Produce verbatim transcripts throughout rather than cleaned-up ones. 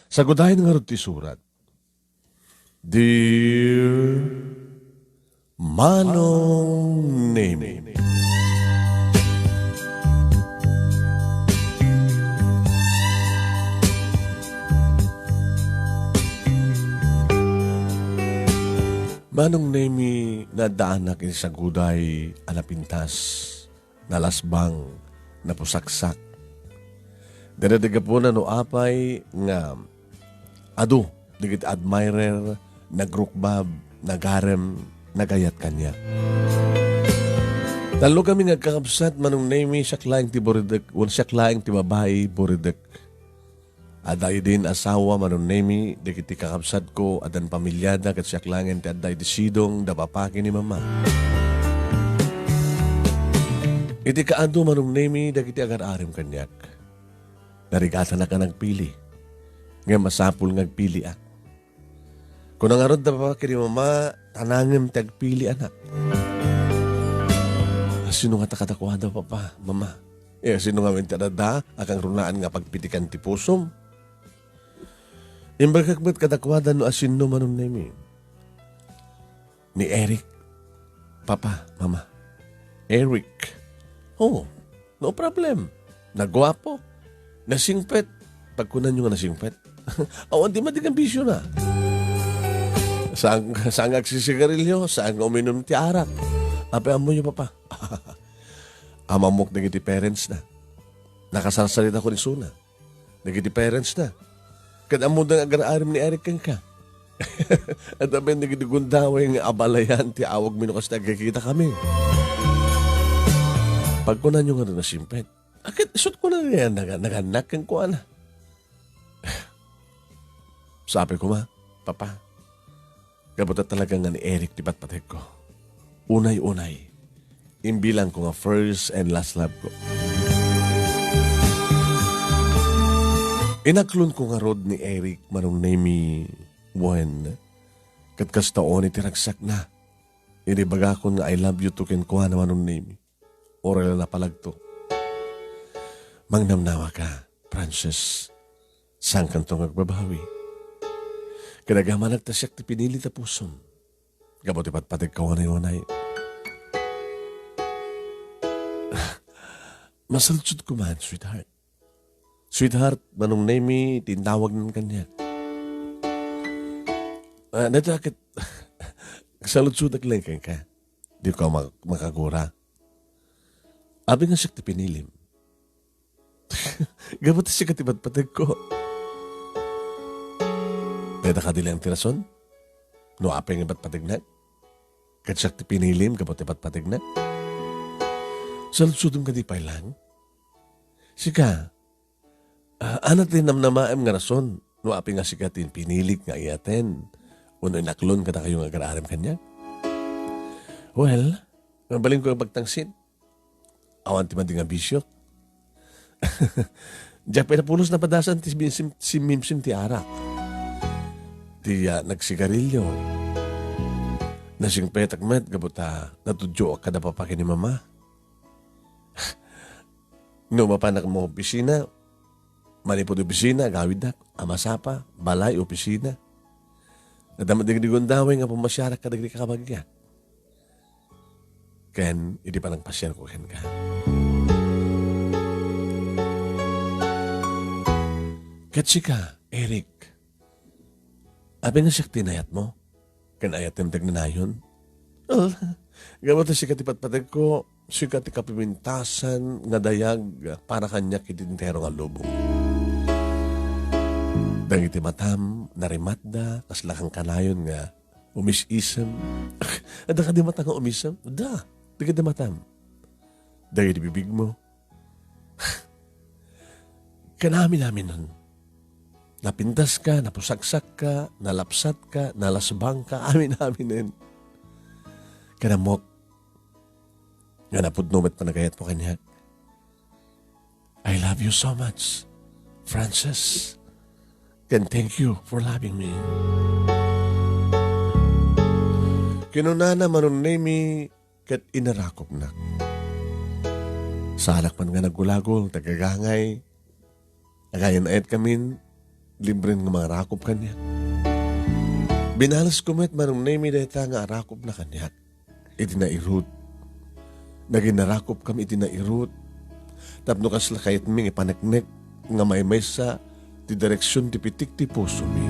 Sagudayen ngarud ti surat. Dear Manong Nemi. Manong Nemi, naddaanak iti saguday a napintas, nalasbang, napusaksak. Dayta ti gapuna no apay nga adu dagiti admirer, nagrukbab, nagarem, nagayat kaniak. Tallo kami nga agkakabsat, Manong Nemi, siak laeng ti buridek, wen siak laeng ti babai buridek. Adda idin asawa, Manong Nemi, dagiti kakabsatko, addan pamilyada, ket siak laengen ti adda idi sidong, da papaki ni mama. Iti kaadu, Manong Nemi, dagiti agar-arem kaniak. Narigatanak a nagpili. Ngem masapul nga agpiliak. Kuna ngarud da papa ken ni mama, tanangem ti agpili, anak. Asino ngata kadakuada, papa, mama? Eh, asino ngamin ti adda a kangrunaan nga pagpitikan ti pusom? Imbagak met kadakuada no asino, Manong Nemi. Ni Eric. Papa, mama. Eric. Oh, no problem. Naguapo. Nasingpet. Pagkunanyo nga nasingpet. Awan ti madi nga bisyo na. Saan, saan nga agsisigarilyo, saan nga uminum ti arak. Apay ammoyo, papa? Amamok dagiti parents na. Nakasarsarita ko ni Suna. Dagiti parents na. Ket ammoda nga agar-arem ni Eric kenka. Adda met dagiti gundaway nga abalayan ti awagmi no kasta agkikita kami. Pagkunanyo nga nasingpet. Aket isut ko na nga naga-, nagannak kenkuana. Sabi ko, ma, papa, gapu ta talaga nga ni Eric ti patpategko. Unay-unay, imbilang ko nga first and last love ko. Inaklon ko ngarud ni Eric, Manong Nemi, wen ket kasta unay ti ragsakna. Idi bagakon nga I love you to kenkuana, Manong Nemi. Oray la napalagto. Mangnamnama ka, Frances. Saankanto nga agbabawi. Kinagamanak ta siak ti pinili ta pusom. Gapu ti patpategka unay-unay. Masaludsod ko man, sweetheart. Sweetheart, Manong Nemi, ti intawagnan kaniak. Ah, daytoy a ket saludsodak laeng kenka. Dika mak-, makagura. Apay nga siak ti pinilim. Gapu ta sika ti patpategko. Dayta kadi laeng ti rason? No apay nga patpategnak? Ket siak ti pinilim gapu ti patpategnak? Saludsodem kadi pay laeng? Sika, ah, ania ti namnamaem nga rason no apay nga sika ti pinilik nga iyaten wenno inaklon kadakayo nga agar-arem kaniak? Well, mabalinko nga pagtangsit. Awan ti madi nga bisio. Diak pay napulos napadasan ti simimsim, simimsim ti arak. Ti, ah, nagsigarilyo. Nasingpetak met gapu ta natudyoak kada papa ken ni mama. No mapanak mo opisina, manipud opisina, agawiddak, amasapa, balay, opisina. Adda met dagiti gundaway nga pamasiarak kadagiti kabagiak. Ken idi panangpasiarko kenka. Ket sika, Eric, apay nga siak ti inayatmo? Ken ayatem ti agnanayon? Well, gapu ta sika ti patpategko, sika ti kapimintasan nga dayag para kaniak iti entero nga lubong. Dagiti matam, narimatda, kasla kankanayon nga umis-isem. Adda kadi mata nga umisem? Adda. Dagiti matam. Dagiti bibigmo. Ken amin-aminen. Napintaska, napusaksakka, nalapsatka, nalasbangka, amin-aminen. Ken ammok nga napudno met panagayatmo kaniak. I love you so much, Frances. Ken thank you for loving me. Kinunana, Manong Nemi, ket inarakupnak. Saanak man nga nagulagul, nagagangay. Agayan-ayat kamin, Libren nga mangarakop kaniak. Binalesko met, Manong Nemy, dayta nga arakopna kaniak iti nairut. Naginarakopkami iti nairut tapno kasla kayatmi nga ipaneknek nga maymaysa ti direksion ti pitik ti pusomi.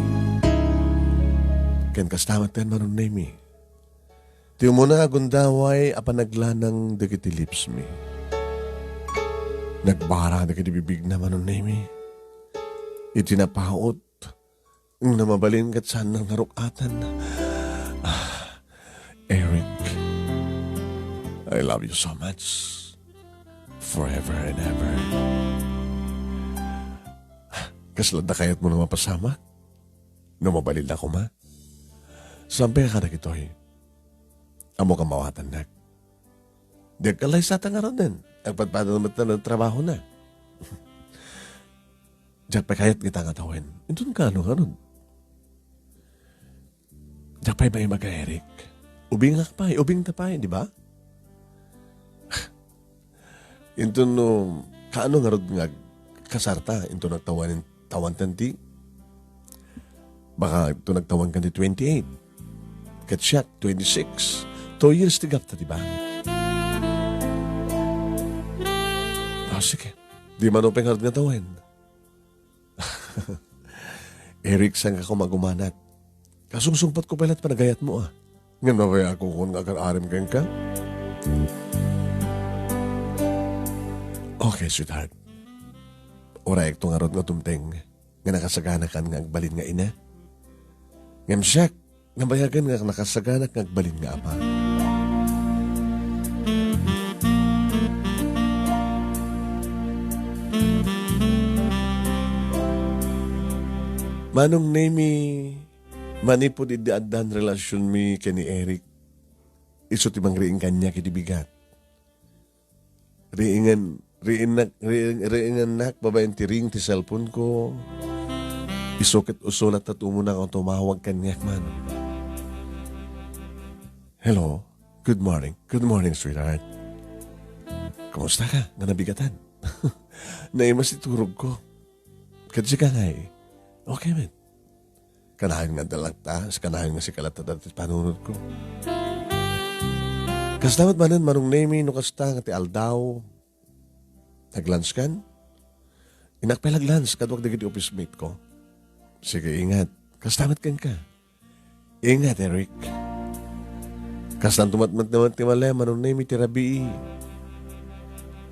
Ken kasta met, Manong Nemy, ti umuna a gundaway a panaglanang dagiti lipsmi. Nagbara dagiti bibigna, Manong Nemy. Iti napaut, nga mabalin ket saan nga ruk-atan. Ah, Eric, I love you so much. Forever and ever. Kasla adda kayatmo nga mapasamak? No mabalin la koma? Sampay ka dagitoy. Ammok a mawatannak. Diak kalaysata ngaruden. Agpadpadana met ti trabahona. Diak pay kayat nga ita nga tawen. Inton kaano ngarud? Diak pay maimaga, Eric. Ubingak pay, ubingta pay, di ba? Inton no, kaano ngarud nga agkasarta, inton nagtawanen, tawantan ti, baka inton nagtawankan ti twenty-eight. Ket siak, twenty-six. Two years ti gapta, di ba? Ah, sige. Di man pay ngarud nga tawen. Eric, saan ka koma agumanak? Kasungsungpatko pay la't panagayatmo, ah. Ngem napayakkon nga agar-arim kenka? Okay, sweetheart. Urayekto ngarud nga tumteng nga nakasaganakan nga agbalin nga ina. Ngem siak, nabayagen nga nakasaganak nga agbalin nga ama. Manong Nemy, manipud idi addan relasionmi ken ni Eric, isu ti mangriing kaniak iti bigat. Riingen, riinnak, riing-, riingannak babaen ti ring ti cellphone-ko. Isu ket usulat ta tumuna nga tumawag kaniak man. "Hello. Good morning. Good morning, sweetheart. Kumusta ka? Nga nabigatan?" Naimas ti turogko. Ket sika ngay? Okay met. Kanayon nga adda latta, kanayon nga sika latta dati panunotko. Kasta met manen, Manong Nemy, no kasta nga ti aldaw, nag-lunch kan? Innak pay nag-lunch, kaduak dagiti office mate ko. Sige, ingat. Kasta met kenka. Ingat, Eric. Kastanto met, met naman ti malem, Manong Nemy, ti rabii.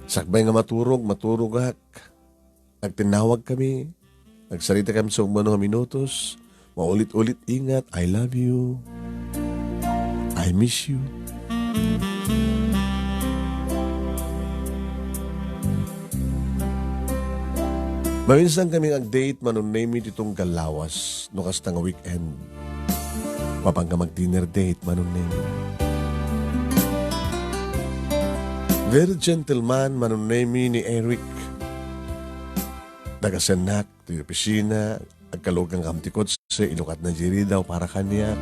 Sakbay nga maturog, maturogak. Agtinnawag kami. Nagsarita kami sa umano nga minutos. Maulit-ulit, ingat, I love you. I miss you. Maminsan kami nga ag-date, Manong Nemy, ti tunggal lawas, no kasta nga weekend. Mapanka mag-dinner date, Manong Nemy. Very gentleman, Manong Nemy, ni Eric. Nagasennak ti opisina, agkalugan kam ti kotse, ilukatna diay ridaw para kaniak.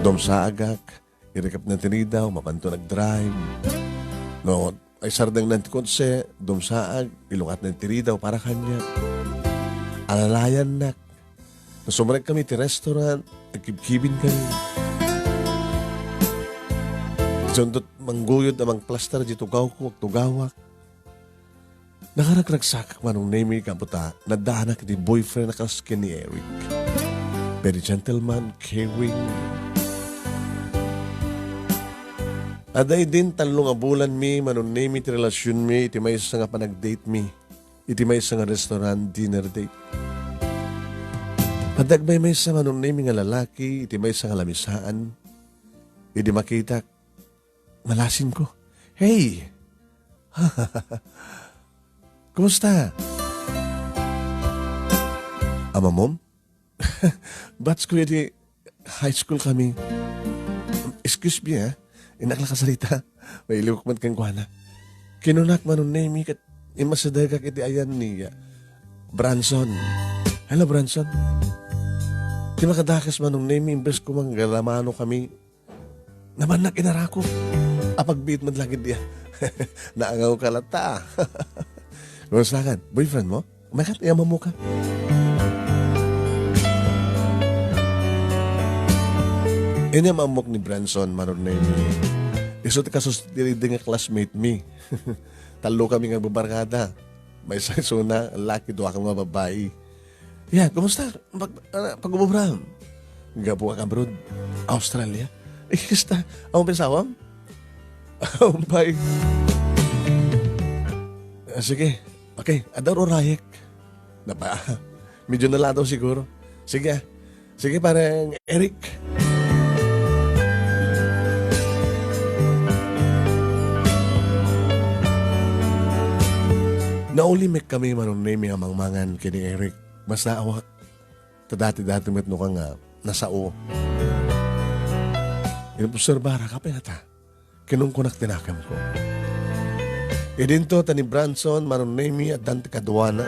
Dumsaagak, irikepna ti ridaw, mapanto nag-drive. No, ay sardengnan ti kotse, dumsaag, ilukatna ti ridaw para kaniak. Alalayannak. No, sumrek kami ti restaurant, agkibkibin kami. Sundot mangguyod a mangplastar di tugawko, agtugawak. Nakaragragsakak, Manong Nemy, gapu ta naddaanak iti boyfriend a kas ken ni Eric. Very gentleman, caring. Adda idin tallo nga bulanmi, Manong Nemy, ti relasionmi iti maysa nga panagdatemi, iti maysa nga restaurant dinner date. Adda agmaymaysa, Manong Nemy, nga lalaki iti maysa nga lamisaan. Idi makitak, malasinko. Hey! Kumusta? Amamom? Batch ko idi high school kami. Excuse me, ah. Innak la kasarita. Mailiwak met kenkuana. Kinunak, Manong Nemy, ket immasidegak iti ayan ni, ah, Branson. Hello, Branson. Ti makadakes, Manong Nemy, imbes ko manggalamano kami, nabannak inarakop. Apagbiit met la ket dia. Naangaw ka latta. Kumusta kan? Boyfriend mo? Umaykat, iamam mo ka. Inyam ammok ni Branson, Manong Nemi. Isu ti kasus ti nga classmate mi. Tallo kami nga babarkada. Maysa isuna, laki, dua kami nga babai. Ya, kumusta? Pag, ah, pag-umubram? Gapu ka abroad? Australia? Kista, awan pay asawam? Awan pay. Ah, sige. Okay, adda urayek. Napa, medyo naladaw siguro. Sige, ah. Sige, parang Eric. Naulimek kami, Manong Nemi, a mangmangan kini Eric. Basta awak. Ta dati-dati met no ka nga nasao. Inobserbarak, apay ngata? Kinunkunak ti nakemko. Idinto ta ni Branson, Manong Nemi, addan ti kaduana.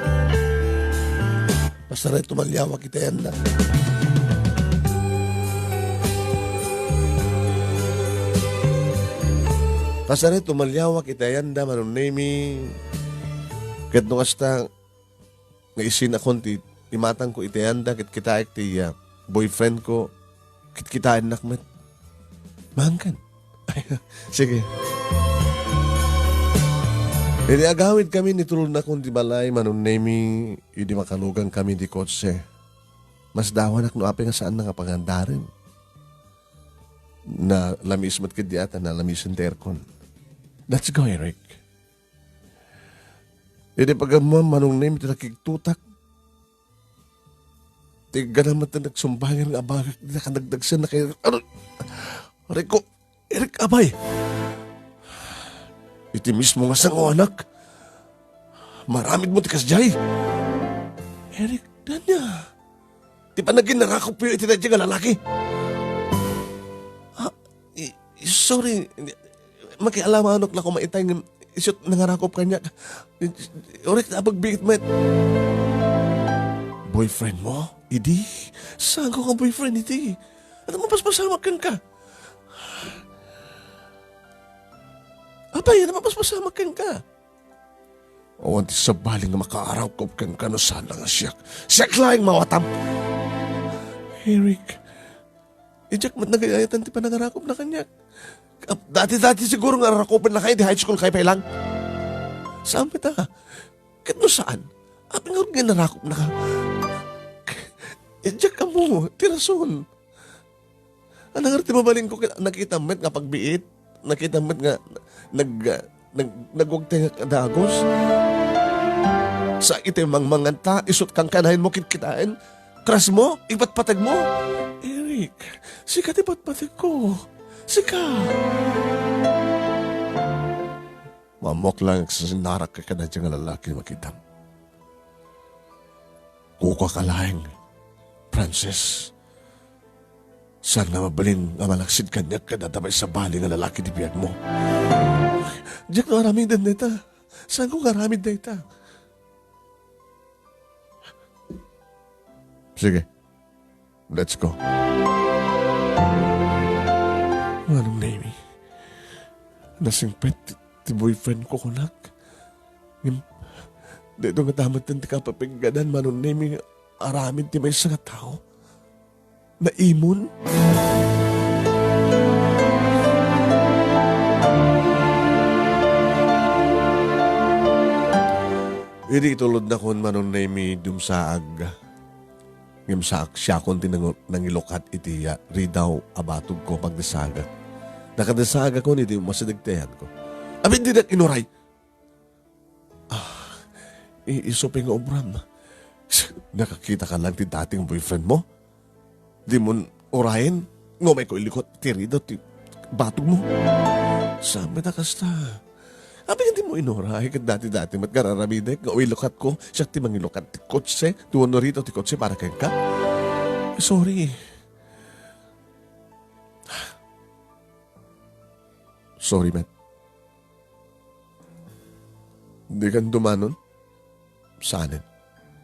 Pasarek tumaliawak iti ayanda. Pasarek tumaliawak iti ayanda, Manong Nemi. Ket no kasta, nga isinakon ti imatangko iti ayanda ket kitaek ti, ah, boyfriendko, ket kitaennak met. Maangkan. Sige. Idi agawid kami, nitulodnakon ti balay, Manong Nemi, idi makalugan kami di kotse. Masdawanak no apay nga saanna nga pagandaren. Nalamiis met ketdi ata, nalamisen ti aircon. Let's go, Eric. Idi pag-ammuam, Manong Nemi, ti nakigtutak. Ti gana met ti nagsumbangan nga abagak, di nakadagdagsen na kay, ano? Aray ko, Eric, apay. Iti mismo nga sango, anak. Maaramid mo ti kasdiay. Eric, ania? Ti panaginarakopyo iti daydiay nga lalaki. Ah, i-, sorry. Makialamanok la koma itay ngem isu ti nangarakop kaniak. Uray ta pagbiit met. Boyfriend mo? Idi? Saan ko nga boyfriend iti? Ano mapaspasamak kenka? Apay, ano mapaspasamak kenka? Awan ti sabali nga makaarakop kenka no saan nga siak. Siak laeng mawatam. Eric, idiak met nagayayatan ti panangarakopna kaniak. Ap-, dati-dati siguro nga arakopennaka idi high school ka pay lang. Saan met a? Ket no saan? Apay ngarud nga inarakopnaka? Idiak ammo ti rason. Ania ngarud ti mabalinko ket nakitam met nga pagbiit? Nakitam met nga nag-, nag-, nagwagteng a dagus? Sa iti mangmanganta, isu ti kankanayon mo kitkitaen? Crush mo? Ipatpateg mo? Eric, sika ti patpategko. Sika! Maammoak laeng a agsasinarak kadaydiay nga lalaki nga makitam. Kukuaka laeng, Francis. Saan nga mabalin nga malaksid kaniak kadata pay sabali nga lalaki ti biagmo? Diak no aramiden dayta. Saanko nga aramid dayta? Sige. Let's go. Manong Nemi, nasingpet ti, ti boyfriend ko kunak. Ngem, daytoy nga tamet ti kapapiggadan, Manong Nemi, nga aramid ti maysa nga tao. Naimon. Idi itulodnakon, Manong Nemi, dumsaag. Ngem saak, siakon ti nangu-, nangilukat iti, ah, ridaw a batogko, pagdasagak. Nakadasagakon idi umasideg ti ayanko. Apay dinak inuray? Ah, i-, isu pay nga obram. Nakakitaka laeng ti dating boyfriend mo? Dimon urayen nga umayko ilukat ti ridaw ti batogmo. Saan met a kasta? Apay nga dimo inuray ket dati-dati met nga ar-aramidek nga uilukatko, siak ti mangilukat ti kotse, ti wenno ridaw ti kotse para kenka? Sorry. Sorry, met. Dikan dumanon? Saanen.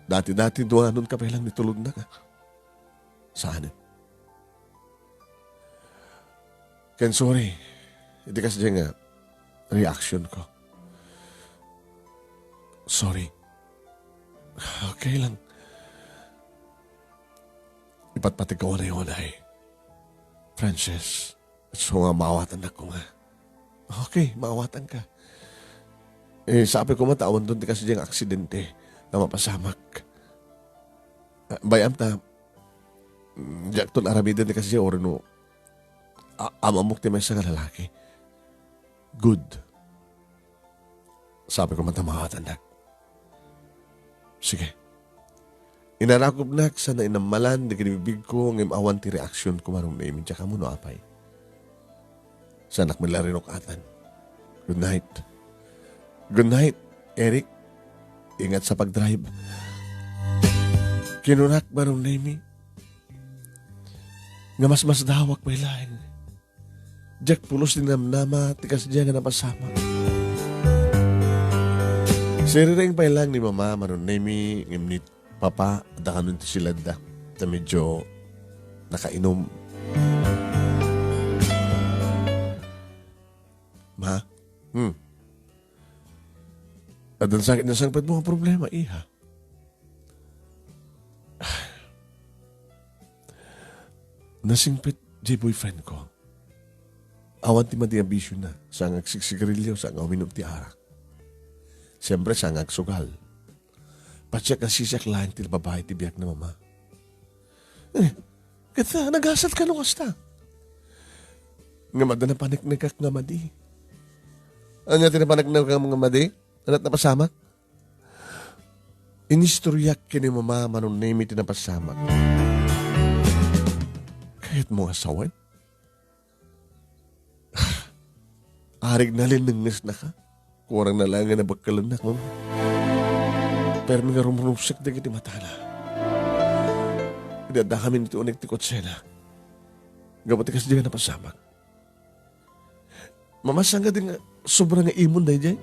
Dati-dati dumanon ka pay lang ni tulodnak, a. Saanen. Ken sorry. Iti kasdiay nga reaction ko. Sorry. Okay lang. Ipatpategka unay-unay. Frances, so nga maawatannak koma. Okay, maawatanka. Eh, sapay koma ta awanton ti kasdiay nga aksidente nga mapasamak. Ah, bay-am ta, mm, diakton aramiden ti kasdiay, wenno, a-, amamok ti maysa nga lalaki. Good. Sapay koma ta maawatannak. Sige. Inarakopnak sa nainammalan dagiti bibigko ngem awan ti reaksionko, Manong Nemi, diak ammo no apay. Saanak met la rinuk-atan. Good night. Good night, Eric. Ingat sa pagdrive. Kinunak, Manong Nemi, nga masmasdawak pay laeng. Diak pulos ti namnama ti kasdiay nga napasamak. Siriring pay laeng ni Mama, Manong Nemi, ngem ni Papa, adda kanon ti siladda. Ta medyo nakainom. Ma? Hmm. Adda nasangpetmo nga problema, iha? Nasingpet diay boyfriend ko. Awan ti madi a bisiona, saan nga agsigsigarilio, saan nga uminom ti arak. Siempre, saan nga agsugal. Patiek a siak laeng ti babai ti biagna, Mama. Eh, ket, ah, nagasat kano kasta. Ngem adda napaneknekak nga madi. Ania ti napaneknekam nga madi? Ania ti napasamak? Inistoriak ken ni Mama, Manong Nemi, ti napasamak. Kayatmo nga sawen? Arig nalinnengngesnaka? Kurang na laeng nga nabekkelennak, Mama. Permi nga rumrumsek dagiti matana. Idi addakamin iti unik ti kotsena, gapu ti kasdiay nga napasamak. Mama, saan nga di nga sobra nga imon daydiay?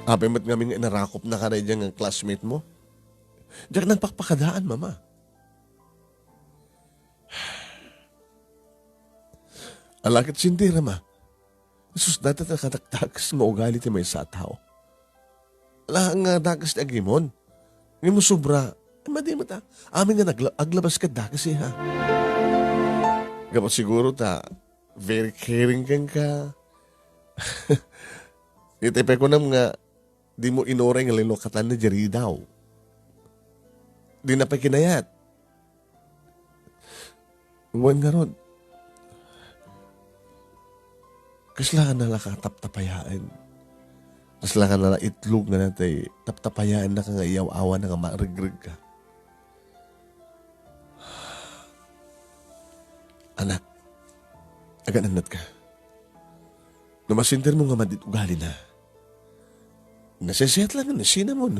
Apay met ngamin nga inarakopnaka daydiay nga classmate mo? Diak nagpakpakadaan, Mama. Ala ket sintirem a. Sus, dayta ti nakadakdakes nga ugali ti maysa a tao. Ala nga dakes ti agimon. Ngem no sobra, eh, madi met a. Amin nga nagla-, aglabas ket dakes, eh, ha? Gapu siguro ta very caring kenka. Iti pay kunam nga dimo inuray nga linukatan na diay ridaw. Dina pay kinayat. Wen ngarud, kasla ka nala ka taptapayaen. Kasla ka nala itlog nga natay taptapayaennaka nga iyaw-awanna nga maregregka. Anak, agan-annatka. No masentirmo nga madi ti ugalina, nasaysayaat laeng nga nasinamon.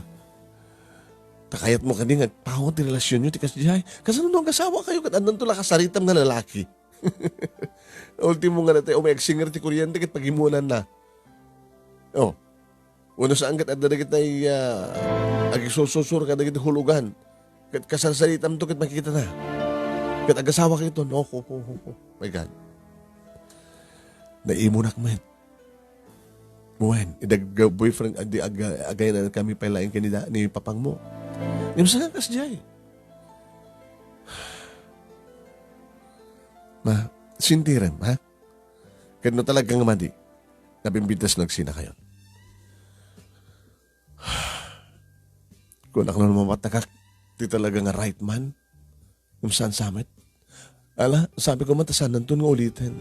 Ta kayatmo kadi nga agpaut ti relasionyo ti kasdiay. Kasano no agasawakayo ket addanto la kasaritam nga lalaki? Ultimo nga natay umay agsinger ti kuryente ket pagimonanna. Oh. Wenno saan ket adda dagiti, ah, agisursur kadagiti hulugan. Ket kasarsaritamto ket makitana. Ket agasawakayo. No, ho, ho, ho, ho. My God. Naimunak met. Wen, idi ag-, boyfriend, adi ag-, agayanankami pay laeng ken ni da-, ni papangmo. Ngem saan nga kasdiay? Ma, sintirem, ha? Ket no talaga nga madi, nabimbintas no agsinakayon. Kunak no mamatagak ti talaga nga right man, ngem saan sa met. Ala, sabi ko man, ta saannanton nga uliten.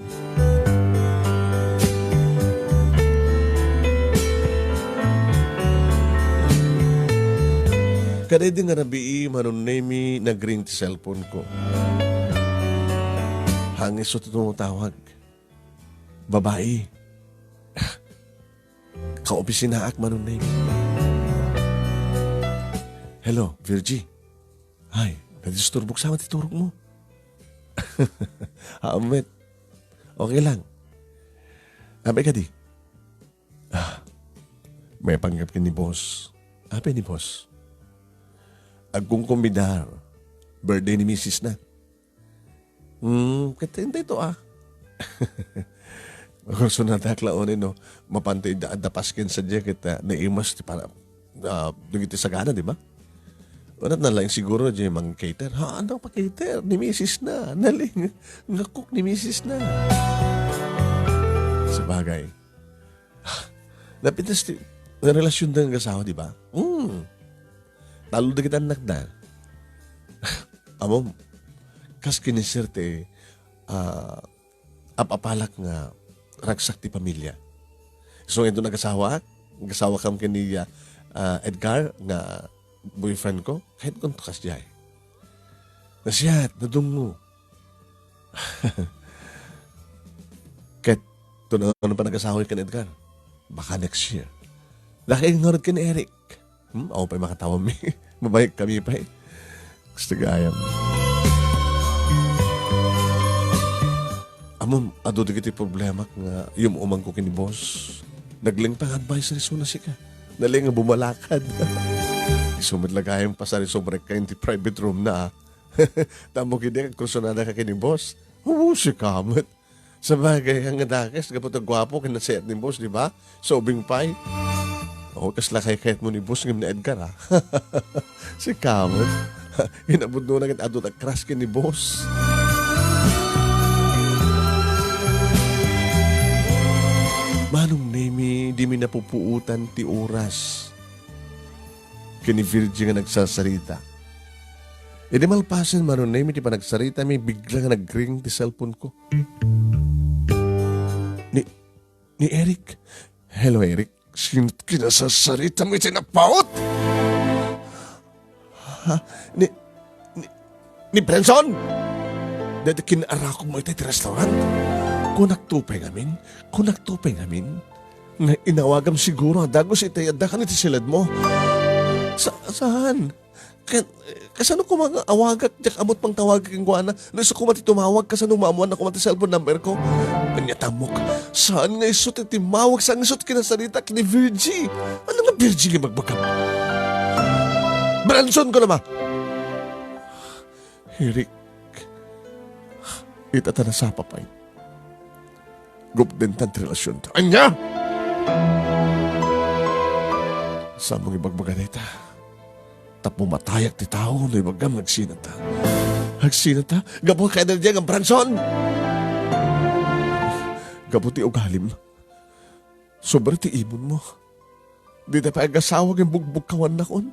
Kadaydi nga rabii, Manong Nemi, nagring ti cellphone ko. Hangis so tutumawag. Babai. Kaopisinaak, Manong Neng. Hello, Virgie. Ay, nadisturbok sa ti turog mo. Haan met. Okay lang. Apay kadi? Ah, may panggap ni boss. Apay ni boss? Agkongkombidar. Birthday ni misis na. Hmm, ket intay to, ah. Personal ta, Cla, no, mapantay da, da pasken sa dia ket, ah, naimas ti para, ah, dagiti sagana, di ba? Ano, nalaing siguro diay mang-cater. Ha, ano pa-cater? Ni misis na. Nalaing nga cook ni misis na. Sabagay. Napitas ti, nga relasyon da nga asawa, di ba? Hmm. Talo da kita anak da. Amo, kas kinisir ti, ah, ap-apalak nga ragsak ti pamilya. So, ito nagasawaak, nagasawa kam ken ni, ah, Edgar nga boyfriend ko, ket kunto kasdiay. Nasiat, nadungo. Ket, to na, ano pa nagasawa ken Edgar? Baka next year. Laki ngarud ken Eric. Hmm? Awan pay makatawa mi. Mabayag kami pay. Gusto gayam. Amom, adu dagiti problema nga yum-uman ko ken ni boss. Nagling pang advisory so na sika. Nalaing nga bumalakad. Isu met la gayam pasari so break ka in the private room na, ah. Tamok idi agkursunada ka ken ni boss. Oo, sika met. Sabagay, nga dakes, gapu ta guapo ken nasiat ni boss, di ba? Subing pay. Ako, kasla kaykayat mo ni boss ngem ni Edgar, ah. Sika met. Inabudno na ket adu ta crush ken ni boss. Manong Nemi, dimi napupuotan ti oras ken ni Virgie nga nagsasarita. Idi malpasen, Manong Nemi, ti panagsaritami, bigla nga nag-ring ti cellphone ko. Ni, ni Eric. Hello, Eric. Sino ti kinasasaritam iti napaut? Ha? Ni, ni, ni Brenson? Dayta kin-arakog mo iti restaurant? Kunak to pay ngamin? Kunak to pay ngamin? Nga inawagam siguro a dagus iti adda kan iti siledmo. Sa-, saan? Ka-, kasano koma nga awagak, diak ammo't pangtawagak kenkuana? No isu koma ti tumawag, kasano maammoanna koma ti cellphone number ko? Ania ta ammok, saan nga isu ti timmawag, saan nga isu ti kinasarita ken ni Virgie? Ano nga Virgie nga ibagbagam? Branson ko na ba? Hirik. Ita ta nasapa pay. Gupden ta ti relasionta. Ania? Saan mo nga ibagbaga dayta? Tapno matayak ti tao no ibaggam nga agsinata. Agsinata? Gapu kayatna diay nga Branson? Gapu ti ugalim. Sobra ti imonmo. Dita pay agasawa nga bugbugkawannakon.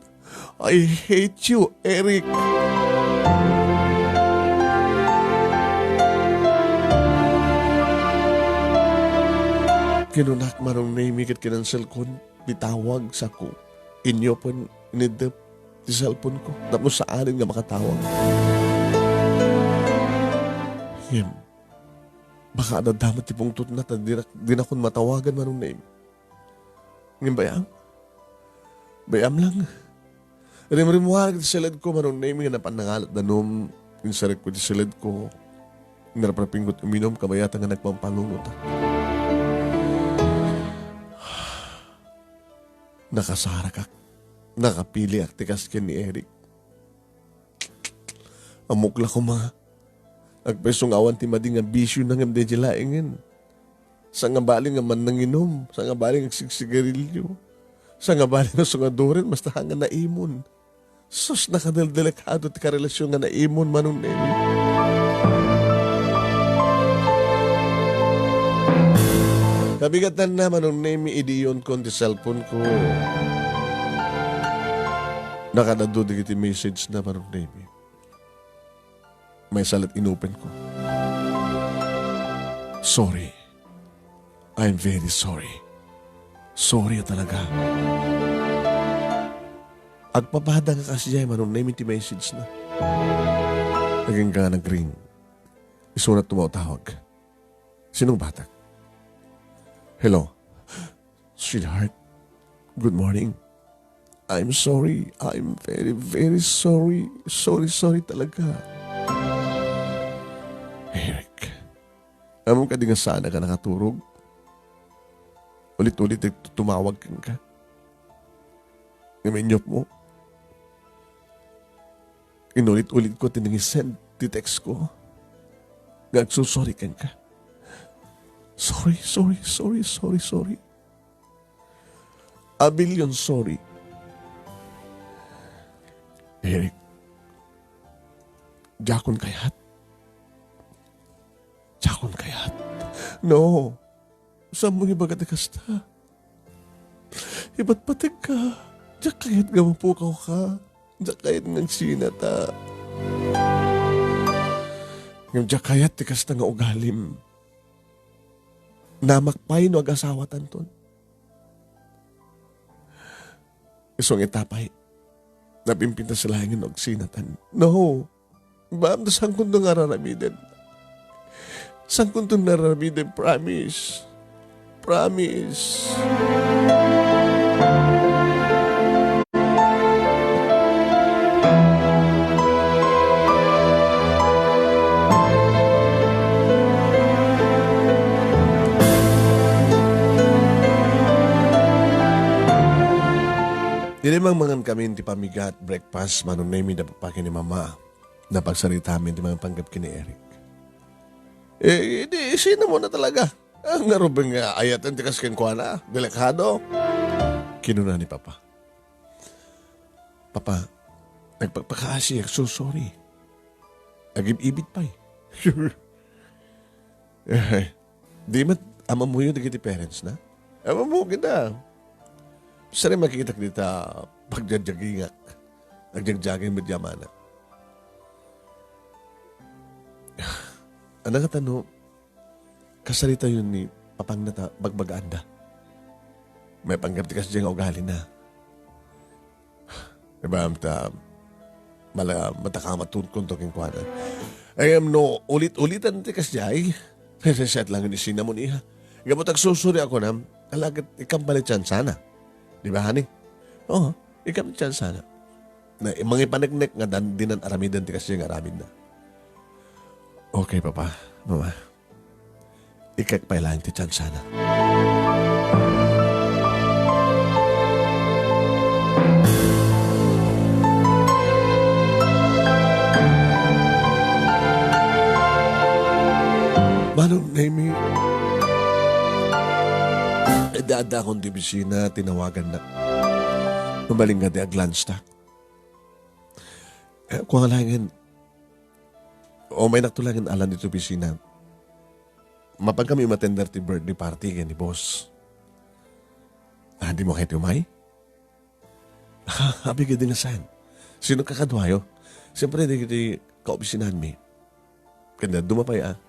I hate you, Eric. Kinunak, Manong Nemi, ket kinanselkon ti tawag, sako. Inyo pay iniddep ti cellphone ko tapno saanen nga makatawag. Ngem, baka adda met ti pungtotna ta dinak-, dinakon matawagan, Manong Nemi. Ngem bay-am? Bay-am lang. Rimrimmuar iti siled ko, Manong Nemi, nga napan nangalat danum. Insarek ko iti siled ko. Narapnapingko ti uminum, kabayatan nga nagpampanuno ta. Nakasarakak. Nakapiliak ti kas ken ni Eric. Ammok la koma. Agpayso nga awan ti madi nga bisiona ngem daydiay laengen. Sangabali nga mannanginum, sangabali nga agsigsigarilio, sangabali nga sungaduren, basta nga naimon. Sus, nakadeldelikado ti karelasion nga naimon, Manong Nemi. Kabigatanna, Manong Nemi, idi iyonkon ti cellphone ko. Nakadadu dagiti message na, Manong Nemi. Maysa la't inopen ko. Sorry. I'm very sorry. Sorry a talaga. Agpapada nga kasdiay, Manong Nemi, ti message na. Agingga nga nagring. Isuna tumaw-tawag. Sinong batak? Hello? Sweetheart, good morning. I'm sorry. I'm very, very sorry. Sorry, sorry talaga. Eric, ammom kadi nga saan ka nakaturog? Ulit-ulit ti tumawag kenka. Ngem inyop mo. Inulit-ulit ko ti nangisend ti text ko nga agsusorry kenka. Sorry, sorry, sorry, sorry, sorry. A billion sorry. Eric, diakon kayat. Diakon kayat. No, saanmo ibaga ti kasta? Ipatpategka. Diak kayat nga mapukawka. Diak kayat nga agsinata. Ngem diak kayat ti kasta nga ugalim. Namak pay no agasawatanton. Isu nga ita pay, napimpintas laengen no agsinatan. No. Ma'am, saankonto nga ar-aramiden. Saankonto nga ar-aramiden, promise. Promise. Idi mangmangan kami ti pamigat, breakfast, Manong Nemi, da papa ken ni Mama. Napagsaritaami ti mangpanggep ken ni Eric. Eh, di, sino mo na talaga? Ah, ngarud nga ayaten ti kas kenkuana? Delikado. Kinuna ni Papa. Papa, nagpakpakaasiak, so sorry. Agib-ibit pay. Eh, di met, amamuyo dagiti parents na? Amamu kita. Saan makitak dita pagjagjagingak? Agjagjaging met yamana. Ano nga tano, kasaritayon ni papangna ta bagbagaanda. Maipanggep ti kasdiay nga ugalina. Ibaam ta, mala, matakamatun kunto kenkuana. Ay, no, ulit-ulitan ti kasdiay. Reset lang ni sinamon iha. Gapu ta agsusuri ako na, alagat ikam pala tsansana. Di ba, honey? Oo, ikam tsansana. Na, mangipaneknek nga dan, dinan aramiden ti kasdiay nga aramidna. Okay, Papa, Mama. Ikak pay laeng ti tsansana. Manong Nemi, adda-addakon ti opisina, tinawagannak. Mabalin nga ti aglunch ta. Eh, kua nga laengen, umaynakto laengen alan ditoy opisina. Mapan kami umatender ti birthday party ken ni boss. Ah, dimo kayat umay? Apay, kadi nga saan? Sino kakaduayo? Siyempre, dagiti kaopisinanmi. Kanda, dumapay, ah.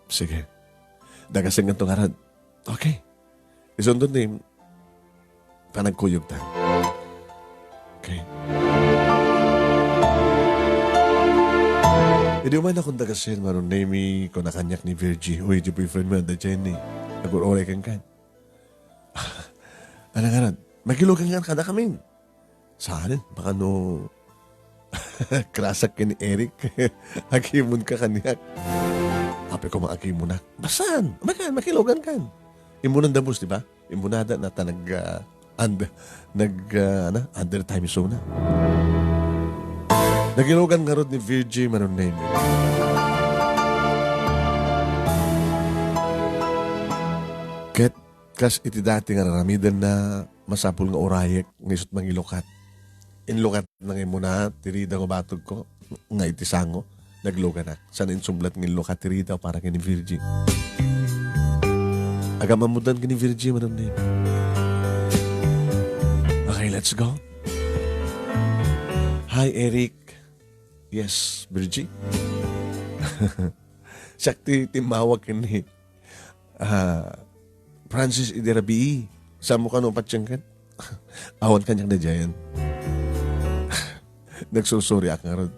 Sige. Dagasengan to ngarud. Okay. Isunton ti panagkuyogta. Okay. Idi umaynakon dagasen, Manong Nemi, kuna kaniak ni Virgie, "Uy, di boyfriend mo, da Jenny. Agur-uray kenka." Ano nga ran? Makilugan nga kadakamin. Saan? Baka no, crush-ak ken ni Eric. Agimonka kaniak. Apay koma agimonka. Basan? Makan, makilugan kan. Imunan da boss, di ba? Imunada na ta nag, ah, and, nag, ah, ano, under time zone na. Nakilugan ngarud ni Virgie, Manong Nemi. Ket kas iti dati nga raramidenna, masapul nga urayek nga isu't mangilukat. Inlukatna nga immuna ti rida nga batogko nga iti sango, nagluganak. Saan insublat nga inlukat ti rida para ken ni Virgie. Agam-ammodan ken ni Virgie, Manong Nemi. Okay, let's go. Hi, Eric. Yes, Virgie. Siak ti timmawag ken ni Ah, Francis idi rabii, saanmo kano patiengan? Awan kaniak daydiayen. Nagsusuriak ngarud.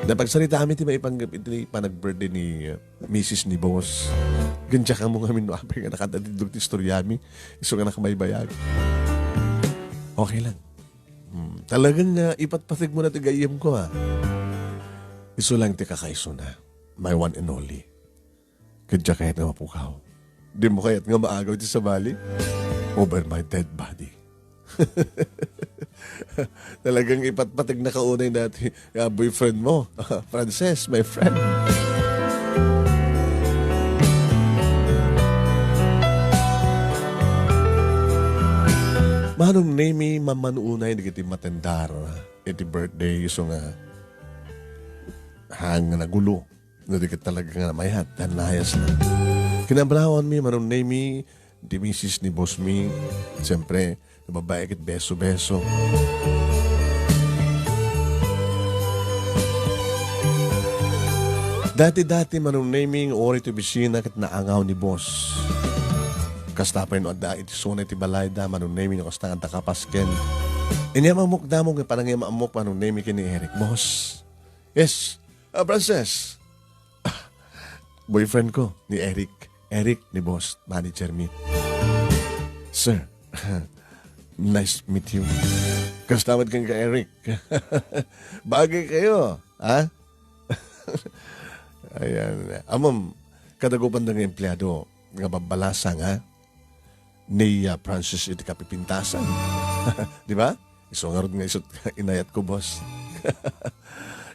Napagsaritaami ti maipanggep iti panag-birthday ni, uh, misis ni boss. Ken diak ammo ngamin no apay nga nakatatiddog ti istoriami. Isu nga nakabaybayag. Okay lang. Hmm, talagang, ah, ipatpategmo na ti gayyemko, ah. Isu lang ti kakaisuna. My one and only. Ket diak kayat nga mapukaw. Dimo kayat nga maagaw iti sabali? Over my dead body. Talagang ipatpategnaka unay dati nga boyfriend mo. Frances, my friend. Manong Nemi, mamano unay dagiti matendar iti birthday isu nga haan nga nagulo. No di ket talaga nga mayat, ta nayas na. Kinablawanmi, Manong Nemi, di misis ni boss mi. Siyempre, nababae ket beso-beso. Dati-dati, Manong Nemi, nga uray ti opisina ket naangaw ni boss. Kasta pay no adda iti isuna iti balayda, Manong Nemi, no kasta nga adda kapasken. Inyam-ammok damo nga panangyam-ammok, Manong Nemi, ken ni Eric. Boss. Yes. Ah, Frances. Ah, boyfriend ko, ni Eric. Eric, ni boss, manager mi. Sir, nice to meet you. Kasta met kenka, Eric. Bagay kayo, ha? Ayan. Amom, kadagupan da nga empleyado nga babbalasang, ha? Ni, ah, Francis iti kapipintasan. Di ba? Isu ngarud nga isut inayat ko, boss.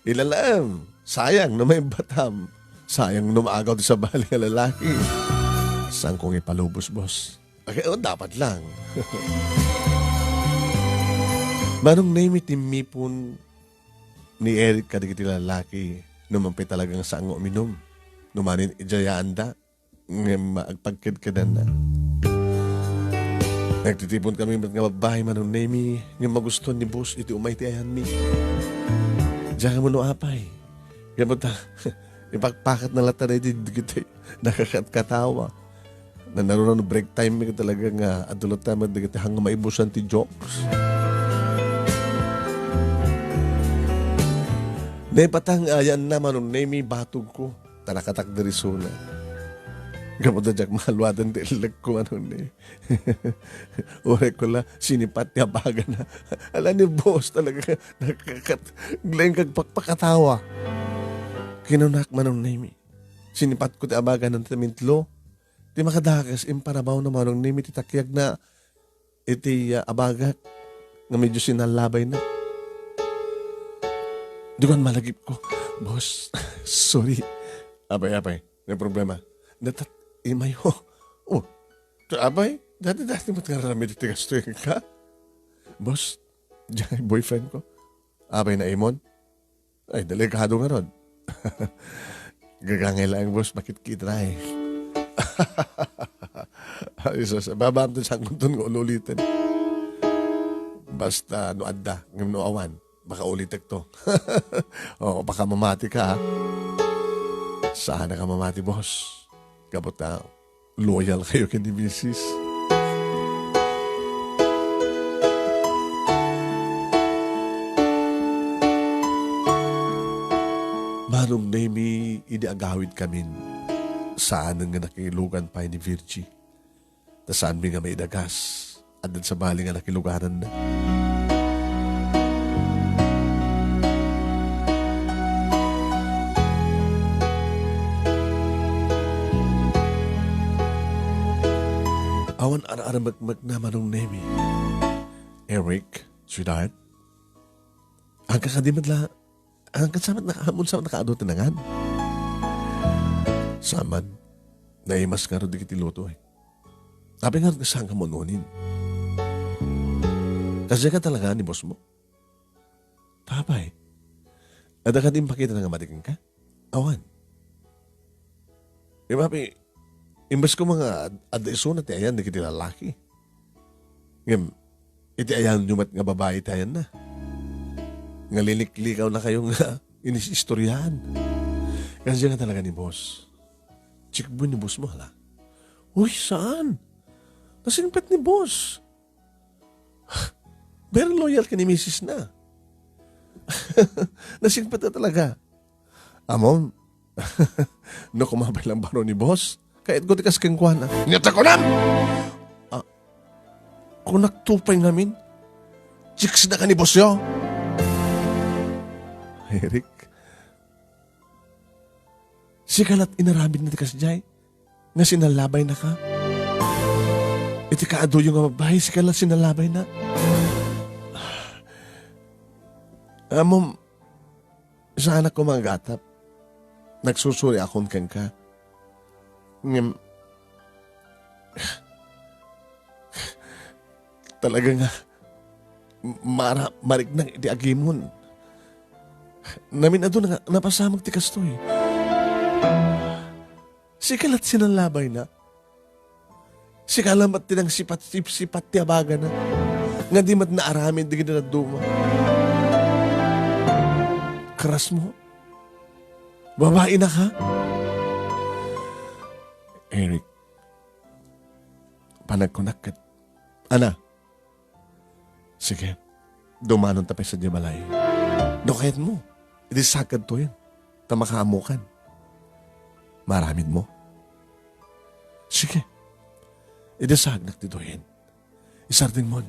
Ilalaem, sayang no maibbatam. Sayang no maagaw ti sabali nga lalaki. Saan ko nga ipalubos, boss? Okay, oh, dapat lang. Manong Nemi, timmipon ni Eric kadagiti lalaki no man pay talagang saan nga uminum. No manen idiayaanda, ngem agpagkedkedanna. Nagtitipon kami met nga babbai, Manong Nemi, ngem magustuhan ni boss iti umay ti ayanmi. Diak ammo no apay. Ngem ta, ipakpakatna latta daydi dagiti nakakatkatawa. Nanaruna no break time mi talaga nga adda latta met dagiti hang nga maibusan ti jokes. Naipatang ayanna, Manong Nemi, batog ko. Ta nakatakder isuna. Gapu ta diak maluadan ti illegko, Manong Nemi. Uray ko la, sinipat ti abagana. Ala ni boss talaga, nakakat-, aglaing kag pakpakatawa. Kinunak, Manong Nemi. Sinipatko ti abagana ti mintlo. Ti makadakes, impanabawna, Manong Nemi, ti takiagna iti, ah, abagak nga medyo sinalabayna. Diak malagipko. Boss, sorry. Apay, apay. May problema. Natat, imayo. Oh, apay, dati-dati met nga aramid iti gasto ka. Boss, diay boyfriend ko. Apay, naimon? Ay, delikado ngarud. Gagangay laeng, boss, makitkita ay. Ay, sus, babaam ti sangkuton nga uli-uliten. Basta no adda, ngem no awan, baka ulitek to. O, baka mamati ka, ha? Saan ka mamati, boss? Gapu ta, loyal kayo ken ni misis. Manong Nemi, idi agawidkamin, saanen nga nakilugan pay ni Virgie. Ta saanmi nga maidagas. Adda sabali nga nakilugananna. Awan ar-armekmekna, Manong Nemi. Eric, sweetheart. Agka kadi met la, agka sa met naka-, agka sa met nakaadu ti nangan. Saan man, naimas ngarud dagiti luto, eh. Apay ngarud nga saan ka manunin? Kasdiay ka talaga ni boss mo? Apay, adda kadi impakitana nga madi kenka? Awan. Ngem apay, imbes koma nga ad-, adda isuna ti ayan dagiti lalaki. Ngem, iti ayanyo met nga babai ti ayanna. Nga liliklikawna kayo nga inis-istoriaan. Kasdiay nga talaga ni boss. Checkboy ni boss mo, hala. Uy, saan? Nasingpet ni boss. Very loyal ken ni misis na. Nasingpet na talaga. Amom, no kumapay lang baro ni boss, kayatko ti kas kenkuana. Nia ta kunam! Ah, kunak tupay ngamin. Chicks na ka ni boss yo. Eric, sika lat inaramid na ti kasdiay. Nga sinalabaynaka? Iti kaaduyo nga babbai, sika la sinalabayna? Amom, saanak koma nga agatap. Nagsusuriakon kenka. Ngem, Talaga nga, mara-, mariknang iti agimon. Namin-adu nga napasamak ti kastoy. Sika la't sinalabayna. Sika la't ti nangsipat-sipsipat ti abagana. Nga di met naaramid dagiti dadduma. Krasmo? Babaina ka? Eric, panagkunak ket, ana, sige, dumanon ta pay sadiay balay. No kayatmo, idi sagkadtoyen, ta makaammokan. Maaramidmo? Sige. Idi sagnak ditoyen, isardengmon.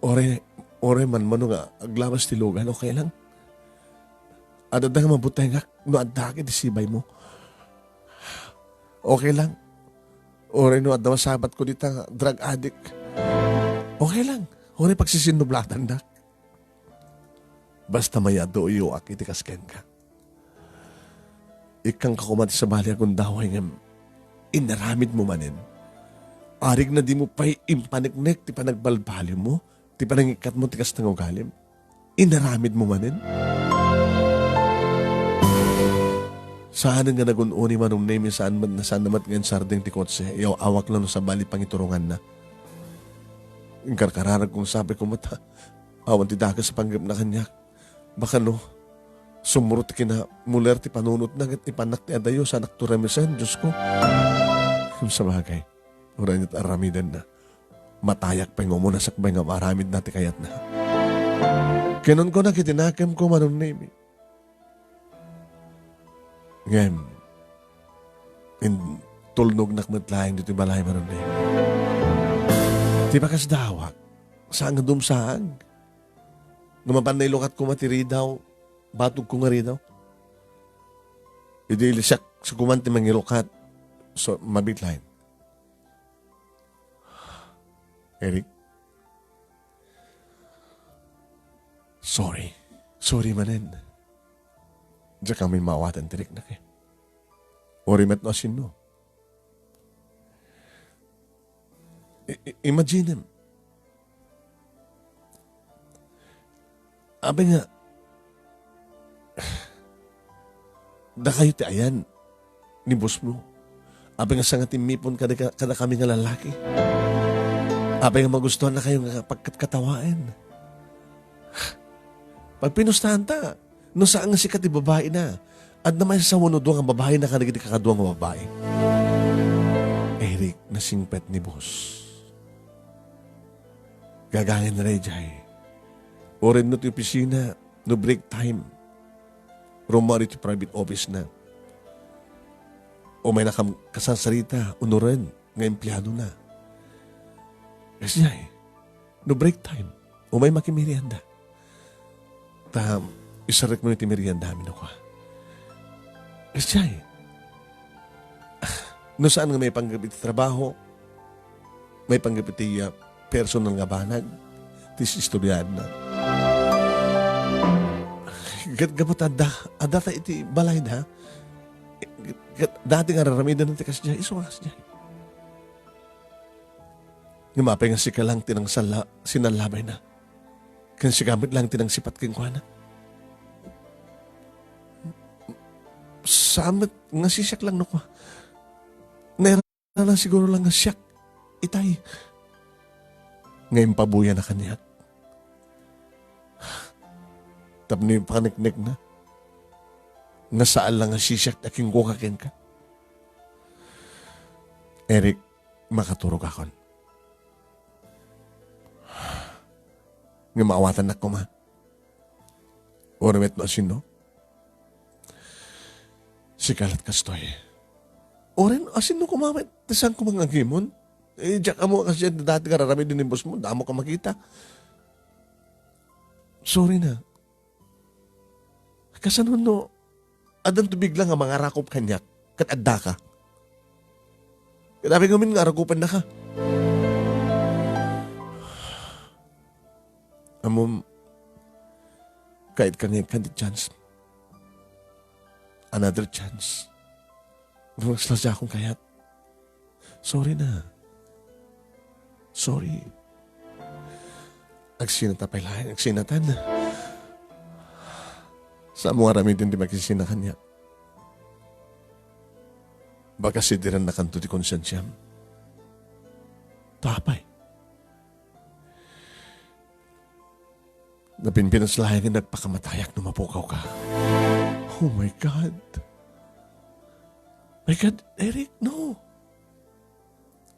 Uray, uray manmano nga aglabas ti lugan, okay lang. Adda nga mabutengak no addaak iti sibaymo. Okay lang. Uray no adda masabatko dita nga drug addict. Okay lang. Uray pagsisinublatandak. Basta mayat, uyoak iti kas kenka. Ikkanka koma ti sabali a gundaway ngem inaramidmo manen. Arik na dimo pay impaneknek ti panagbalbaliwmo, ti panangikkatmo ti kasta nga ugalim. Inaramidmo manen. Saanen nga nagun-oni, Manong Nemi, saan met, saan na met nga insardeng ti kotse. Yaw-awak lang no sabali pangituronganna. Inkarkararag kong sabi ko met, awan ti dakes a panggepna kaniak. Baka no, sumurot ti kinamuler ti panunotna ket ipannak ti adayo, saanak turamisen, Diosko. Ngem sabagay, uray met aramidenna. Matayak pay nga umuna sakbay nga maaramidna ti kayatna. Kinunkunak iti nakemko, Manong Nemi. Ngem, intulnognak met laeng ditoy balay, Manong Nemi. Ti pakasdawak, saan nga dumsaag. No mapan nailukat koma ti ridaw, batogko nga ridaw. Idi siak, siak koman ti mangilukat, so, mabiit laeng. Eric? Sorry. Sorry manen. Diak kami maawatan ti riknak, eh. Uray met no asino. I-, i-, imaginem. Apay nga, dakayo ti ayan ni boss mo. Apay nga sanga timmipon kada, kadakami nga lalaki. Apay nga magustuhan na kayo nga pagkatkatawaen. Pagpinustahan ta, no saan nga sika ti babaina, adda maisasawa no dua nga babaina kadagiti kakadua nga babai. Eric, nasingpet ni boss. Gagangin na daydiay. Uray no ti opisina, no break time. Rummuar iti private office na. Umayna kam-, kasarsarita, unuren, nga empleado na. Kasdiay, no break time, umay makimerienda. Ta, isarrekmo iti meriendami no kua. Kasdiay, no saan nga maipanggep iti trabaho, maipanggep iti, ah, personal nga banag, ti istoryaanna. Ket gapu ta adda, adda ta iti balayda, ket dati nga ar-aramiden ti kasdiay, isu nga kasdiay. Ngem apay nga sika lang ti nangsalla-, sinalabayna? Ken sika met lang ti nangsipat kenkuana? Saan met nga sisiak lang no kua. Naira lang siguro lang nga siak itay. Nga impabuya na kaniak. Tapno ipaneknek na. Nga saan lang nga sisiak a kingkuka kenka. Eric, makaturogakon. Nga maawatannak koma. Uray met no asino? Sika lat kastoy. Uray no asino koma met, ti saan koma nga agimon? Eh, diak ammo a kasdiay dati nga ar-aramiden ni boss mo, damo ka makita. Sorry na. Kasano no, addanto bigla nga mangarakop kaniak, ket addaka. Ket apay ngamin nga arakopennaka? Ammom, kayat ka nga ikkan ti chance. Another chance. Mas lasakon kayat. Sorry na. Sorry. Agsinata pay laeng, agsinatan. Saan mo aramiden ti makisina kaniak. Baka sidirannakanto ti konsensiam. Ta apay. Napinpinas laeng nga agpakamatayak no mapukawka. Oh my God. My God, Eric, no.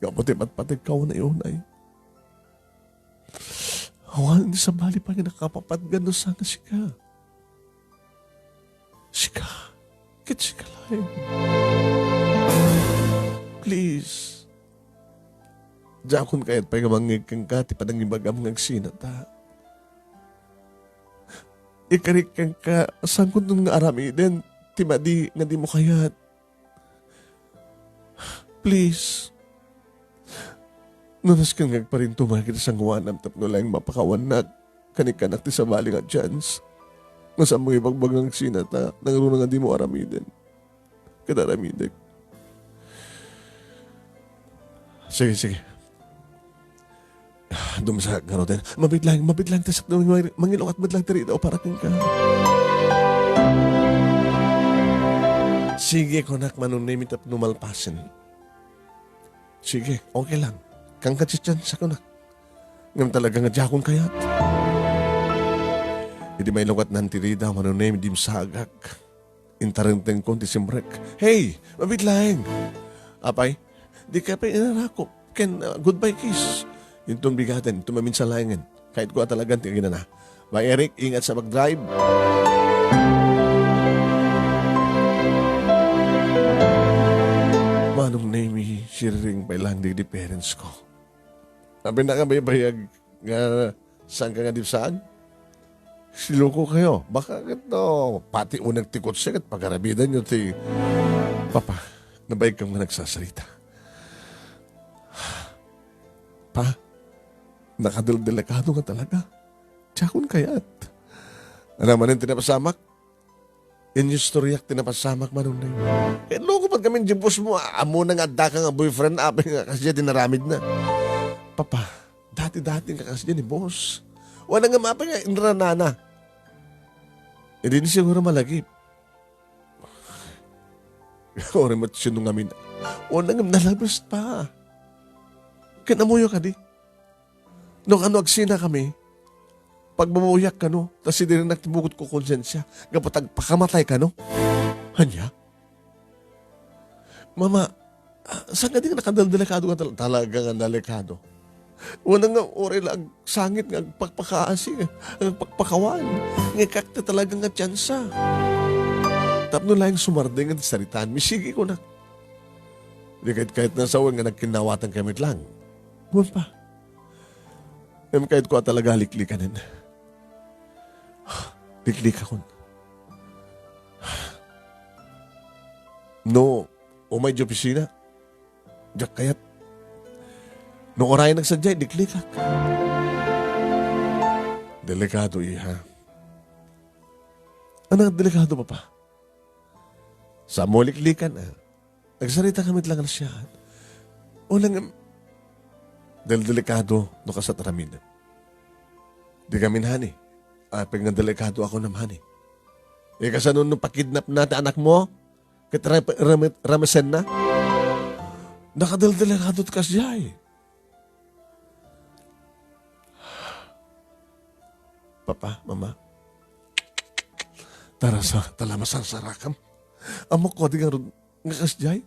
Gapu ti patpategka unay-unay. Awan ti sabali pay nga nakapapatgan no saan nga sika. Sika. Ket sika laeng. Please. Diakon kayat pay nga mangngeg kenka ti panangibagam nga agsinata. Ikarik kenka, saanko nga aramiden ti madi nga dimo kayat. Please. No nasken nga agparintumay iti sangoanam tapno laeng mapakawannak, kanikanak ti sabali nga chance. Nga saan mo ibagbaga nga agsinata, nangruna nga dimo aramiden. Ket aramidek. Sige, sige. Dumsa, garuten. Mabit lang, mabit lang, tas mangilukat met lang ti ridaw para kenka. Sige, kunak, Manong Nemi, tapno malpasen. Sige, okay lang. Kanka ti chance, kunak. Ngem talaga nga diakon kayat. Idi mailukatnan ti ridaw, Manong Nemi, dimsagak. Intarengtengkon ti simrek. Hey, mabit laeng. Apay, dika pay inarakop. Ken, ah, goodbye kiss. Inton bigaten, inton maminsan laengen. Kayatko a talagan ti aginana. Bye, Eric. Ingat sa pagdrive. Manong Nemi, siriring pay lang di parents ko. Apay nakabaybayag nga saanka nga dipsaan? Siluko kayo. Baka ket no, pati uneg ti kotse ket pagarabidanyo ti, Papa, nabaigkam nga nagsasarita. Pa, nakadeldelikado nga talaga. Diakon kayat. Ania manen ti napasamak? Inistoryak ti napasamak, Manong Neng. Ket loko met ngamin ti boss mo, a-, ammona nga addaka nga boyfriend, apay nga kasdiay ti naramidna. Papa, dati-dati nga kasdiay ni boss. Wen ngem apay nga inranana. Idi ni siguro malagip. Uray met sino ngamin. Wen ngem nalabes pa. Ken ammoyo kadi? No kano agsinakami, pagbabawiak kano, ta sidirennak ti bukod ko konsensia, gapu ta agpakamatay kano. Ania? Mama, ah, saan nga di nga nakadeldelikado nga tal-, talaga nga delikado? Wen nga uray la agsangit nga agpakpakaasi, nga agpakpakawan, nga ikakta talaga nga tiyansa. Tapno laeng sumardeng nga ti saritaan, misigi ko na. Di kayat-kayat na sawen nga nagkinnawatan kami lang. Wen pa. Ngem kayatko a talaga liklikanen. Liklikakon. No, umay di opisina, diak kayat. No, uray nagsadiay, liklikak. Delikado, iha. Ania nga delikado, Papa? Saan mo liklikan, ah? Nagsarita kami lang nga siya. Wen ngem, del-, delikado no kasat aramidem. Di kami, honey. Apay nga delikado ako nam, honey. E, kasano no pakidnapna ti anak mo? Ket ra-, ra-, ramesen na? Nakadeldelikado ti kasdiay. Papa, Mama, tara sa, tala masarsarakam. Ammok kadi ngarud nga kasdiay.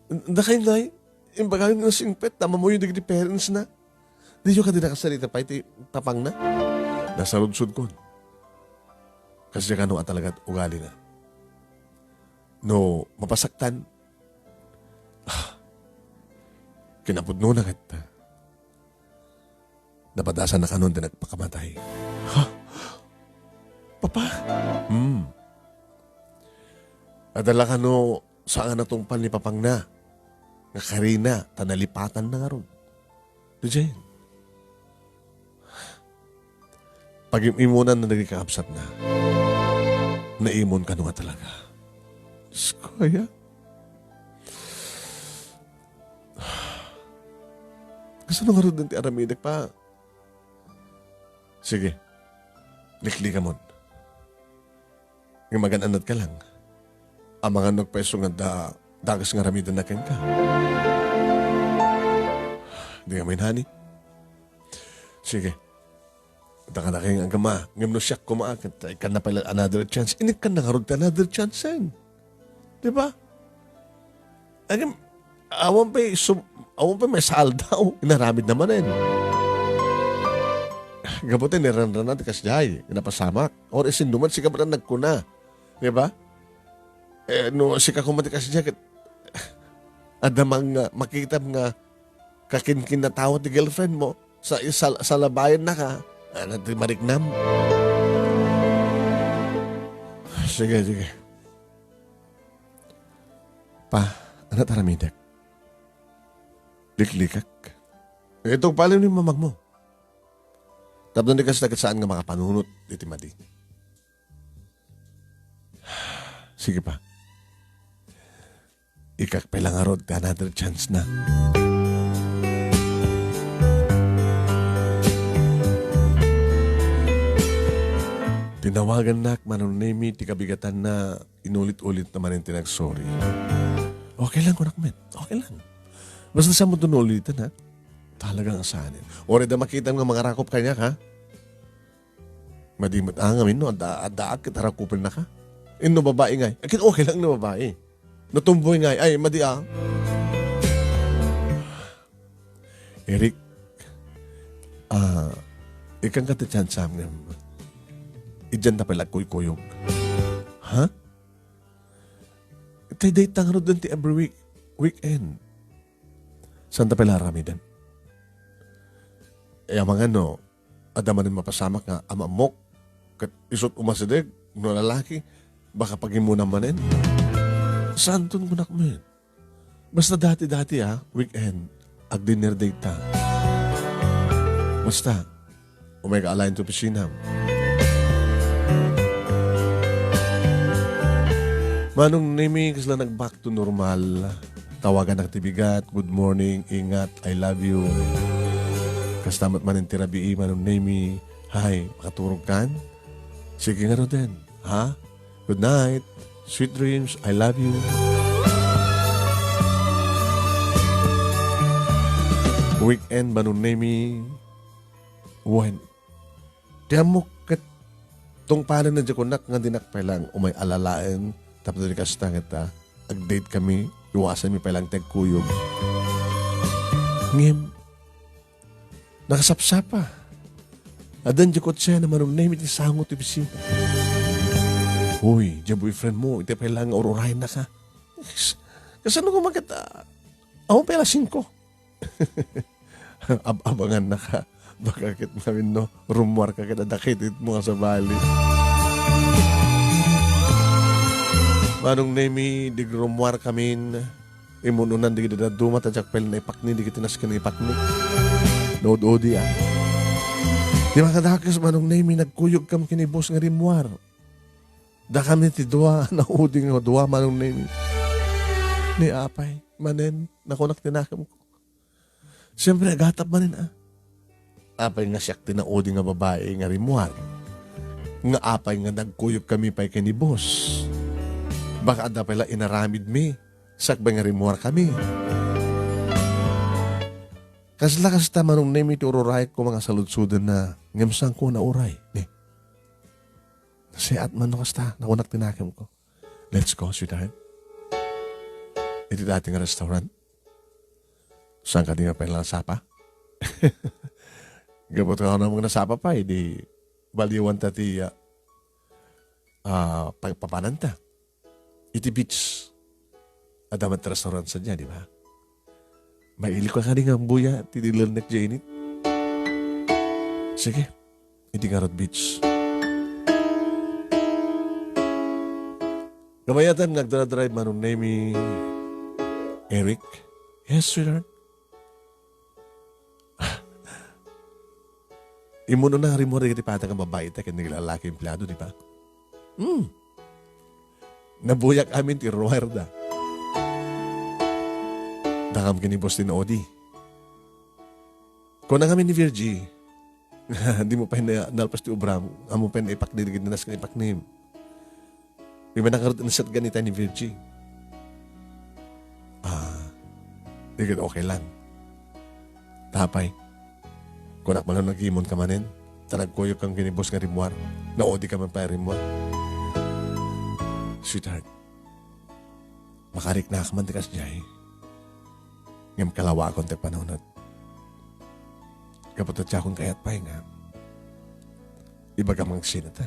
Dakay, Nay, imbagam nga singpet, ta ammoyo dagiti parents na. Diyo kadi nakasarita pay ti papangna? Nasaludsodkon. Kasdiay kano a talaga ti ugalina. No mapasaktan, ah, kinapudnona ket napadasan na kanon ti nagpakamatay. Ha? Papa? Hmm. Adda la kano saan a tungpal ni papangna nga karina ta nalipatanna ngarud. Diay, pagim-imunan na dagiti kakabsatna. Naimon kano nga talaga. Diyos ko, aya. Kasano ngarud ti aramidek, Pa? Sige. Liklikamon. Nga magan-annadka lang. Amangan no agpayso nga adda dakes nga aramidenna kenka. Di kami, honey. Sige. Adda kadakami nga agama. Ngem no siak koma, ket ikkanna pay la another chance. Inikkanna ngarud ti another chance-en. Di ba? Agim, awan pay sum-, awan pay maisaldaw. Inaramidna manen. Gapu ta niranranan ti kasdiay, napasamak. Or isin duman, sika met nagkuna. Di ba? Eh, no, sika koma ti kasdiay, ket, adda mang, ah, makitam nga kakinkinatawa ti girlfriend mo, sa, sal-, salabawennaka, ano ti mariknam? Sige, sige. Pa, ano ti aramidek? Liklikak. Itong palim ni mamagmo. Tapno di kasta ket saan nga makapanunot iti madi. Sige pa. Ikak pay la ngarud ti another chance na. Tinawagannak, Manong Nemi, ti kabigatanna, inulit-ulit na manen ti nagsorry. Okay lang, kunak met. Okay lang. Basta saan mo to naulitan, ha? Talagang asanen. Or adda makitam nga mangarakop kaniak, ha? Madi met, ah, ngamin, no? Adda, adda, ket arakupennaka. Inno babae ngay. Ket okay lang no babae. No tomboy ngay. Ay, madi, ah. Eric, ah, ikkan ka ti chance-am ngem idian ta pay la agkuykuyog. Ha? Tay dayta ngaruden ti every week, weekend. Saan ta pay la aramiden? Eh, amangan no, adda manen mapasamak nga amammok, ket isut umasideg, no lalaki, baka pagimmunam manen. Saanton kunak met? Basta dati-dati, ah, weekend, agdinner date ta. Basta, umay ka alaen ti opisinam. Manong Nemi, kasla nag-back to normal. Tawagannak ti bigat, "Good morning, ingat, I love you." Kasta met manen ti rabii, Manong Nemi. Hay, makaturogkan? Sige ngaruden, ha? Good night. Sweet dreams. I love you. Weekend, Manong Nemi. Wen. Ti ammok ket tungpalen na di kunak nga dinak pay lang umay alalaen tapno di kasta ket, ah, ag-date kami, iwasanmi pay lang ti agkuyog. Ngem, nakasapsapa. Addan di kotse na Manong Nemi ti sango ti opisina. Hoy, di boyfriend mo, iti pay lang nga ururayennaka. Kas-, kasano koma ket, ah, awan pay alas singko? Ab-abangannaka. Baka ket ngamin no, rummuarka ket adda ket itmo nga sabali. Manong Nemi, di rummuarkamin. Imun-unan dagiti dadduma ta diak pay la naipakni dagiti nasken nga ipakni. Naud-udi, ah. Ti makadakes, Manong Nemi, nagkuyogkam ken ni boss nga rimmuar. Dakami ti dua, naudi nga dua, Manong Nemi. Ni apay, manen, nakunak ti nakemko. Siyempre, agatap manen, ah. Apay nga siak ti naudi nga babai nga rimmuar? Nga apay nga nagkuyogkami pay ken ni boss? Baka adda pay la inaramidmi, sakbay nga rimmuarkami. Kasla kasta, Manong Nemi, ti ururayek ko nga saludsodna, ngem saanko nauray. Ni, nasayaat man no kasta, nakunak ti nakemko. Let's go, sweetheart. Iti dati nga restaurant. Saan ka di nga pay la nasapa? Gapu ta nga nasapa pay, di baliwan ta ti, ah, ah, pagpapananta. Iti beach. Adda met restaurant sadiay, di ba? Mailiw ka kadi nga ambuya, ti dilernek diay init. Sige. Iti ngarud beach. Kabayatan nga agdara-drive, Manong Nemi, Eric. Yes, sweetheart. Immuno na nga rimmuar dagiti patag nga babai ita ken naglalaki empleyado, di ba? Hmm. Nabuyak amin ti ruar da. Dakam ken ni boss ti naudi. Kuna ngamin ni Virgie, Dimo pay na-, nalpas ti obram. Ammom pay naipaknir ket nanas nga ipaknir. Iba na ngarud, nasatgan ita ni Virgie. Ah, di ket okay lang. Tapay, kunak man nga agimon ka manen, ta nagkuyog kan kinibus nga rimmuar. Naudi ka man pay rimmuar. Sweetheart, makariknak man ti kasdiay. Ngem kalawakon ti panunot. Gapu ta diakon kayat pay nga ibagam nga agsinata.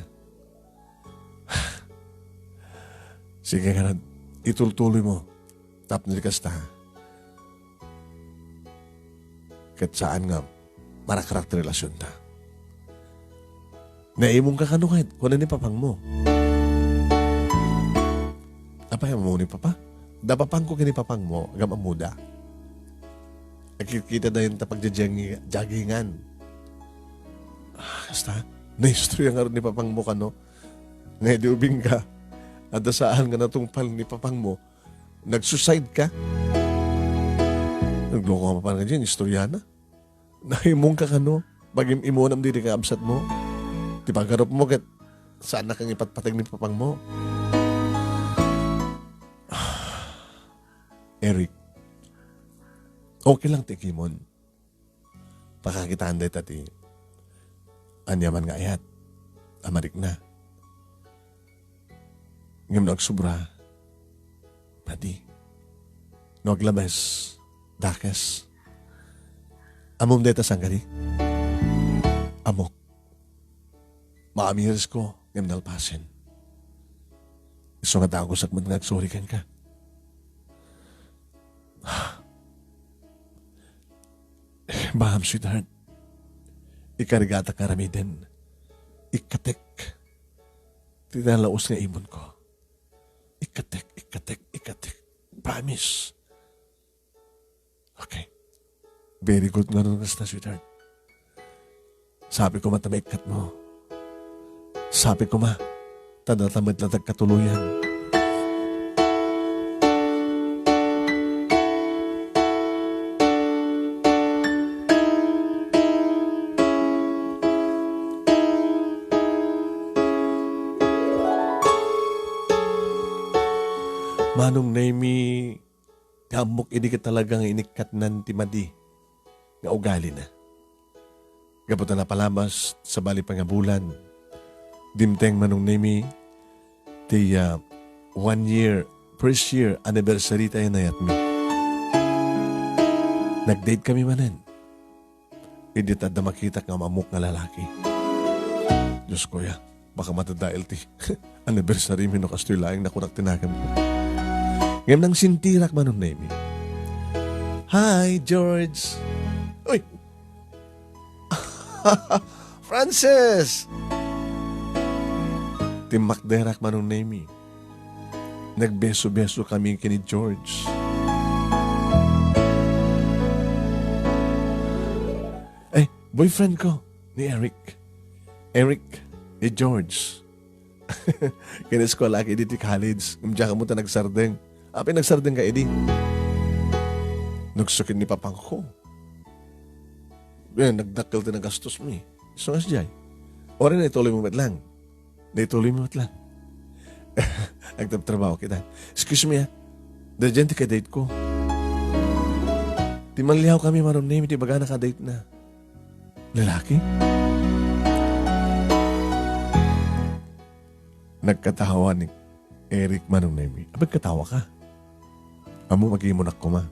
Sige ngarud, itultuloy mo. Tapno di kasta, ket saan nga marakrak ti relasionta. Naimong ka kano ket, kuna ni papangmo. Apay, ammo ni papa? Da papangko ken ni papangmo, agam-ammoda. Nagkikita dayon ta pagjajangi-, jaggingan. Ah, kasta, naistorya ngarud ni papangmo kano. Nga idi ubing ka, adda saan nga natungpal ni papangmo, nag-suicide ka. Nagloko ka pa nga diyan, istorya na. Naimong ka kano, pagim-imunam diri ka absat mo. Ti paggarup mo ket, saan na kang ipatpateg ni papangmo. Eric, okay lang ti agimon. Pakakitaan dayta ti aniaman nga ayat a marikna. Ngem no agsubra, padi. No aglabes, dakes. Ammom dayta saan kadi? Ammok. Maamirisko, ngem nalpasen. Isu nga dagusak met nga agsorry kenka. Baham, sweetheart. Ikarigatak nga aramiden. Ikkatek. Ti nalaus nga imonko. Ikkatek, ikkatek, ikkatek. Promise. Okay. Very good nga no kasta, sweetheart. Sapay koma ta maikkatmo. Sapay koma ta data met la ti agkatuloyan. Manong Nemy, ti ammok idi ket talaga nga inikkatnan ti madi nga ugalina. Gapu ta napalabas sabali pay nga bulan, dimteng Manong Nemy ti, ah, one year, first year anniversary tayo nayatmi. Nag-date kami manen. Idi ta adda makitak nga ammok nga lalaki. Diosko ya, baka madadael ti anniversary mi no kastoy laeng nakunak ti naganko. Ngem nangsintirak, Manong Nemy. "Hi, George!" Uy! "Frances!" Timmakderak, Manong Nemy. Nagbeso-beso kami ken ni George. Eh, boyfriend ko, ni Eric. Eric, ni George. Kineskuelak idi ti college. Ngem diak ammo ta nagsardeng. Apay nagsardeng ka idi? Nagsukin ni papangko. Eh, nagdakkel ti nagastos mi. Isu nga sadiay. Uray na ituloy mo met lang. Naituloy mo met lang. Agtrabtrabaho kita. Excuse me, ah. Daydiay ti kadate ko. Ti manliaw kami, Manong Nemy, ti ibagana kadate na. Lalaki? Nagkatawa ni Eric, Manong Nemy. Apay, katawa ka? Ammom, agimunak koma.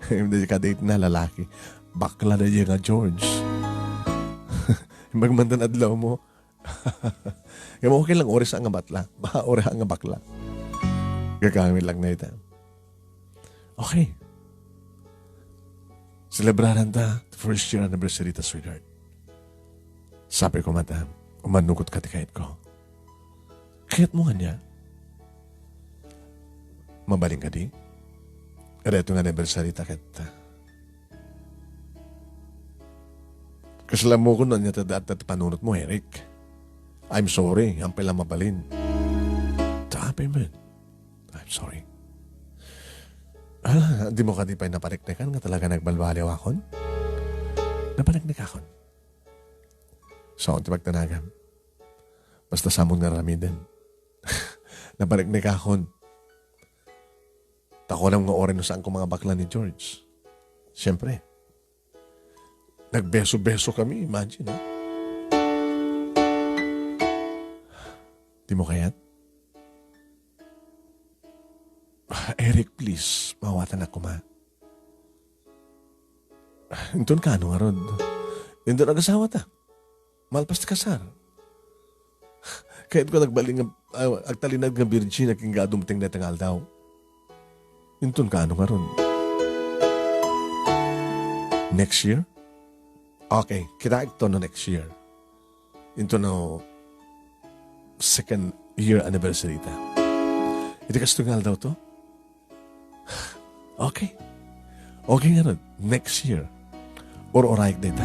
Daydiay kadate na, lalaki. Bakla daydiay nga George. Imbag man tan adlaw mo. Kaya okay lang, uray sa nga batla. Uray nga bakla. Gagamit lang na ita. Okay. Celebraran ta the first year anniversary ta, sweetheart. Sapay ko met, umannugot ka ti kayat ko. Kayat mo nga niya? Mabalin ka di? Reto nga anniversary ta ket, ah, kasla mo ko no ania ta daan ta panunot mo, Eric. I'm sorry, happy lang mabalin. Tapay man. I'm sorry. Ah, di mo kadi pay napariknekan nga talaga nagbalbaliwakon? Napaneknekakon. Sao ti pagtanagam? Basta samon nga aramiden. Napaneknekakon. Ta kunam nga uray no saanko mangabakla ni George. Siyempre, nagbeso-beso kami, imagine, ha? Di mo kayat? "Eric, please, maawatan koma." "Inton kaano ngarud?" "Inton agasawata. Malpas ti kasar. Kayatko nagbalin nga, ah, agtalinaed nga virgin a king-adumteng dayta nga aldaw." "Inton kaano ngarud?" "Next year?" "Okay, kitaekto no next year. Inton no second year anniversary ta." Iti kastoy nga aldawto? "Okay. Okay ngarud, next year. Ur-urayek dayta."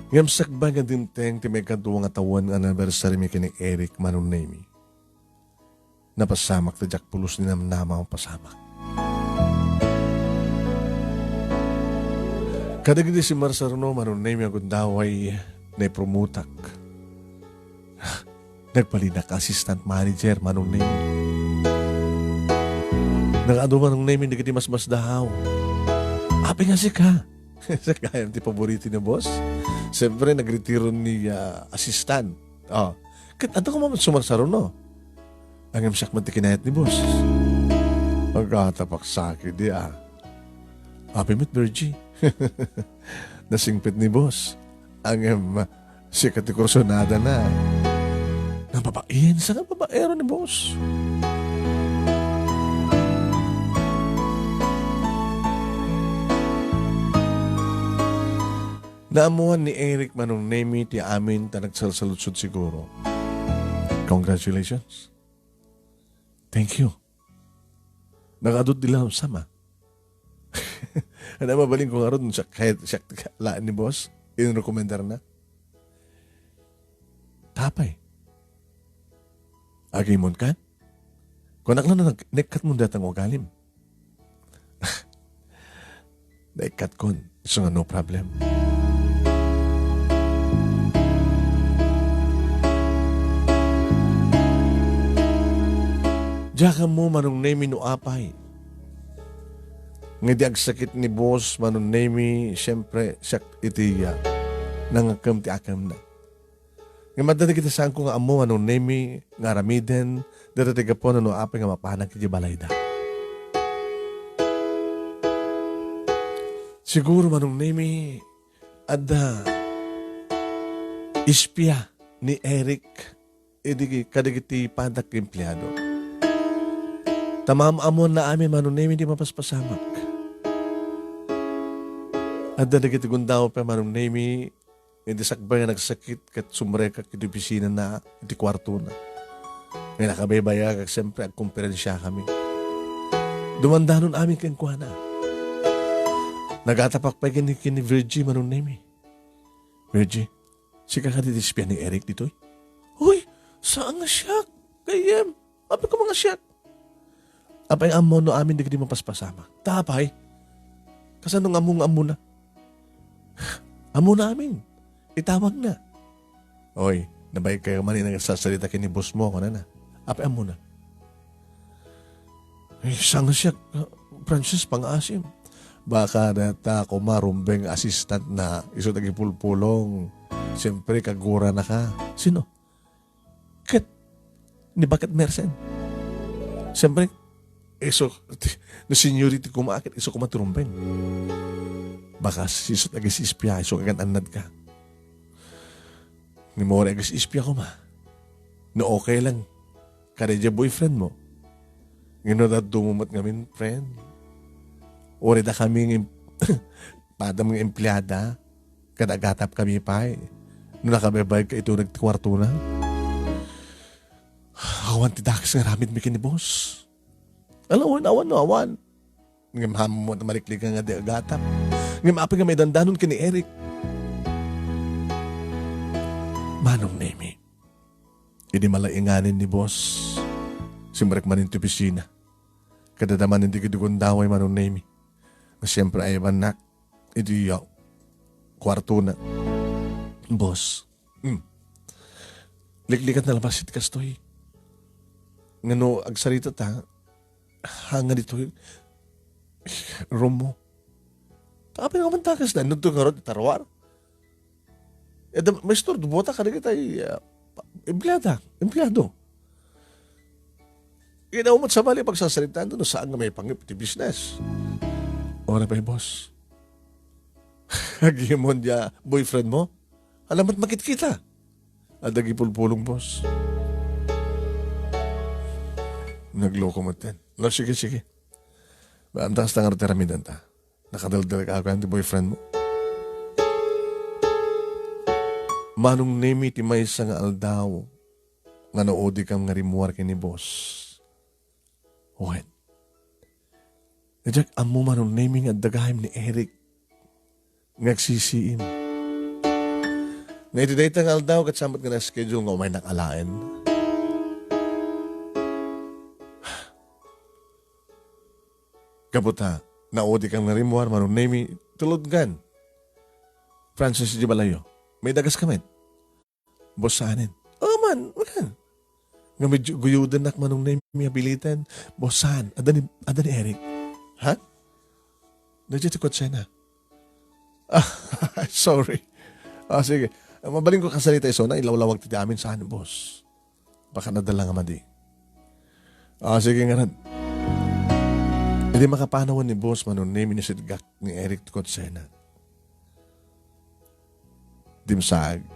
Ngem sakbay nga dimteng ti maikadua nga tawen nga anniversary mi ken ni Eric, Manong Nemy, napasamak ta diak pulos ni namnama a mapasamak. Kadagiti simmarsaruno, Manong Nemy, a gundaway, naipromotak. Nagbalinak assistant manager, Manong Nemy. Nakaadu, Manong Nemy, dagiti masmasdaaw. Apay nga sika? Sa gayam ti paborito ni boss. Siyempre, nagretiro ni, ah, assistant. Oh. Ket adda koma met sumarsaruno. Ngem siak met ti kinayat ni boss. Agatapak sakit di, ah. Apay met, Virgie? Nasingpet ni boss. Ngem, sika ti kursunadana. Nababain, sa nga babaero ni boss. Naammuan ni Eric, Manong Nemy, ti amin ta nagsalsaludsod siguro. Congratulations. Thank you. Nakaadu ti lamsam, ah. Ania, mabalinko ngarud, siak, siak laeng ni boss, inrekomendarna. Apay? Agimonkan? Kunak laeng no nag-, naikkatmon dayta nga ugalim. Naikkatkon, isu nga no problem. Diak ammo, Manong Nemy, no apay. Nga idi agsakit ni boss, Manong Nemy, siyempre, siak iti, ah, nangakem ti akemna. Ngem adda dagiti saanko nga ammo, Manong Nemy, nga aramiden, dayta ti gapuan no apay nga mapanak idiay balayda. Siguro, Manong Nemy, adda espia ni Eric idi kadagiti padak nga empleado. Ta maam-ammoanna amin, Manong Nemy, ti mapaspasamak. Adda dagiti gundaway pay, Manong Nemy, idi sakbay nga nagsakit ket sumrekak iti opisinana, iti kuartona. Nga nakabaybayagak, siyempre, agkomperensiakami. Dumandanon amin kenkuana. Nagatapak pay ken ni, ken ni Virgie, Manong Nemy. "Virgie, sika kadi ti espia ni Eric ditoy?" "Uy, saan nga siak, gayyem. Apay koma nga siak?" "Apay nga ammo no amin dagiti mapaspasamak?" "Ta apay? Kasano nga ammo nga ammona?" "Ammona amin. Itawagna." "Oy, nabayag kayo man nga nagsasalita ken ni boss mo," kunana. "Apay ammona?" "Ay, saan nga siak, ah, Francis, pangaasim. Baka dayta koma rumbeng assistant na, isu ti agipulpulong. Siyempre, kaguranaka." "Sino?" "Ket ni Baket Mersen. Siyempre, isu, no seniority koma, ket isu koma ti rumbeng. Baka isu ti agis-espia, isu nga agan-annadka." "Ni More, agis-espia koma. No okay lang, kada diay boyfriend mo. Ngem no dadduma met ngamin, friend. Uray dakami nga em-, padam nga empleada, kada agatapkami pay. No nakabaybayagka iti uneg ti kuartona." Awan ti dakes nga aramidmi ken ni boss. Ala, awan, awan, no, awan. Ngem ammom ta maliklikan nga di agatap. Ngem apay nga maidandanon ken ni Eric? Manong Nemy, Idi malainganen ni boss, simrek manen ti opisina. Kadada manen ti gundaway, Manong Nemi. Nga siyempre, ayabannak iti, ah, kuartona. Boss. Hmm. Liklikat na labas iti kastoy. Nga no, agsarita ta, hanga ditoy room mo. Ta apay nga mantakas na, nagto nga rod, taruar. Eh, da-, maestor, dubuta ka na kita, eh, ah, empleyada, empleyado. Inaw met sa bali, pagsasaritaan, no, saan nga maipangngep iti business. Ora pay, boss. Agimon dia boyfriend mo? Alamat makitkita. Adda agipulpulong, boss. Nagloko met ten. No, sige, sige. Baamtaas ta nga rutiramidanta. Nakadaldal ka, kan ti boyfriend mo? Manong Nemi, ti maysa nga aldaw nga naudikam nga rimmuar ken ni boss. Wen. Diak ammo, Manong Nemi, nga adda gayam ni Eric nga agsisiim. Nga iti dayta nga aldaw, ket samot nga na-schedule nga umaynak alaen. Gapu ta, naudikam nga rimmuar, Manong Nemi, tulod kan. Francis, di balayo. May dagas ka met. Boss, saanen? Oh, man, man. Nga medyo guyudennak, Manong Nemi, abilitan. Boss, saan? Adda ni, adda ni Eric. Ha? Nadya ti kotsena. Ah, sorry. Ah, sige. Ah, mabalin ko kasarita isuna, ilawlawag ti amin saan, boss. Baka nadala nga madi. Ah, sige nga ran. Idi makapanawan ni boss, Manong Nemi, ni sidgak ni Eric ti kotsena. Dimsaag.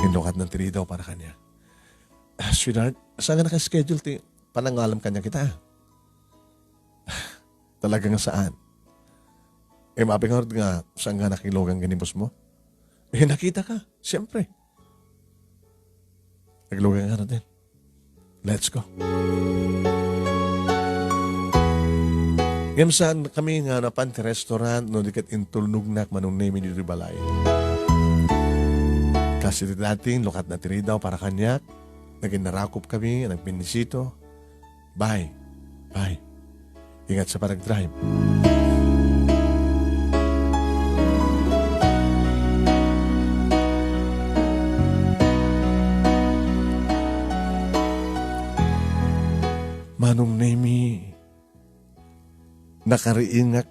Inlukatna ti ridaw para kaniak. Ah, sweetheart, saan nga naka-schedule ti panangalam kaniak ita? Talaga nga saan. Eh, mapingarod nga saan nga nakilugan ken ni boss mo? Eh, nakita ka, siyempre. Naglugan ka na din. Let's go. Ngem saan kami nga napan ti restaurant no di ket intulnognak, Manong Nemi, ditoy balay. Kas iti dati, inlukatna ti ridaw para kaniak. Nagin narakop kami, nagbinisito. Bye. Bye. Ingat sa panagdrive. Manong Nemi, nakariingak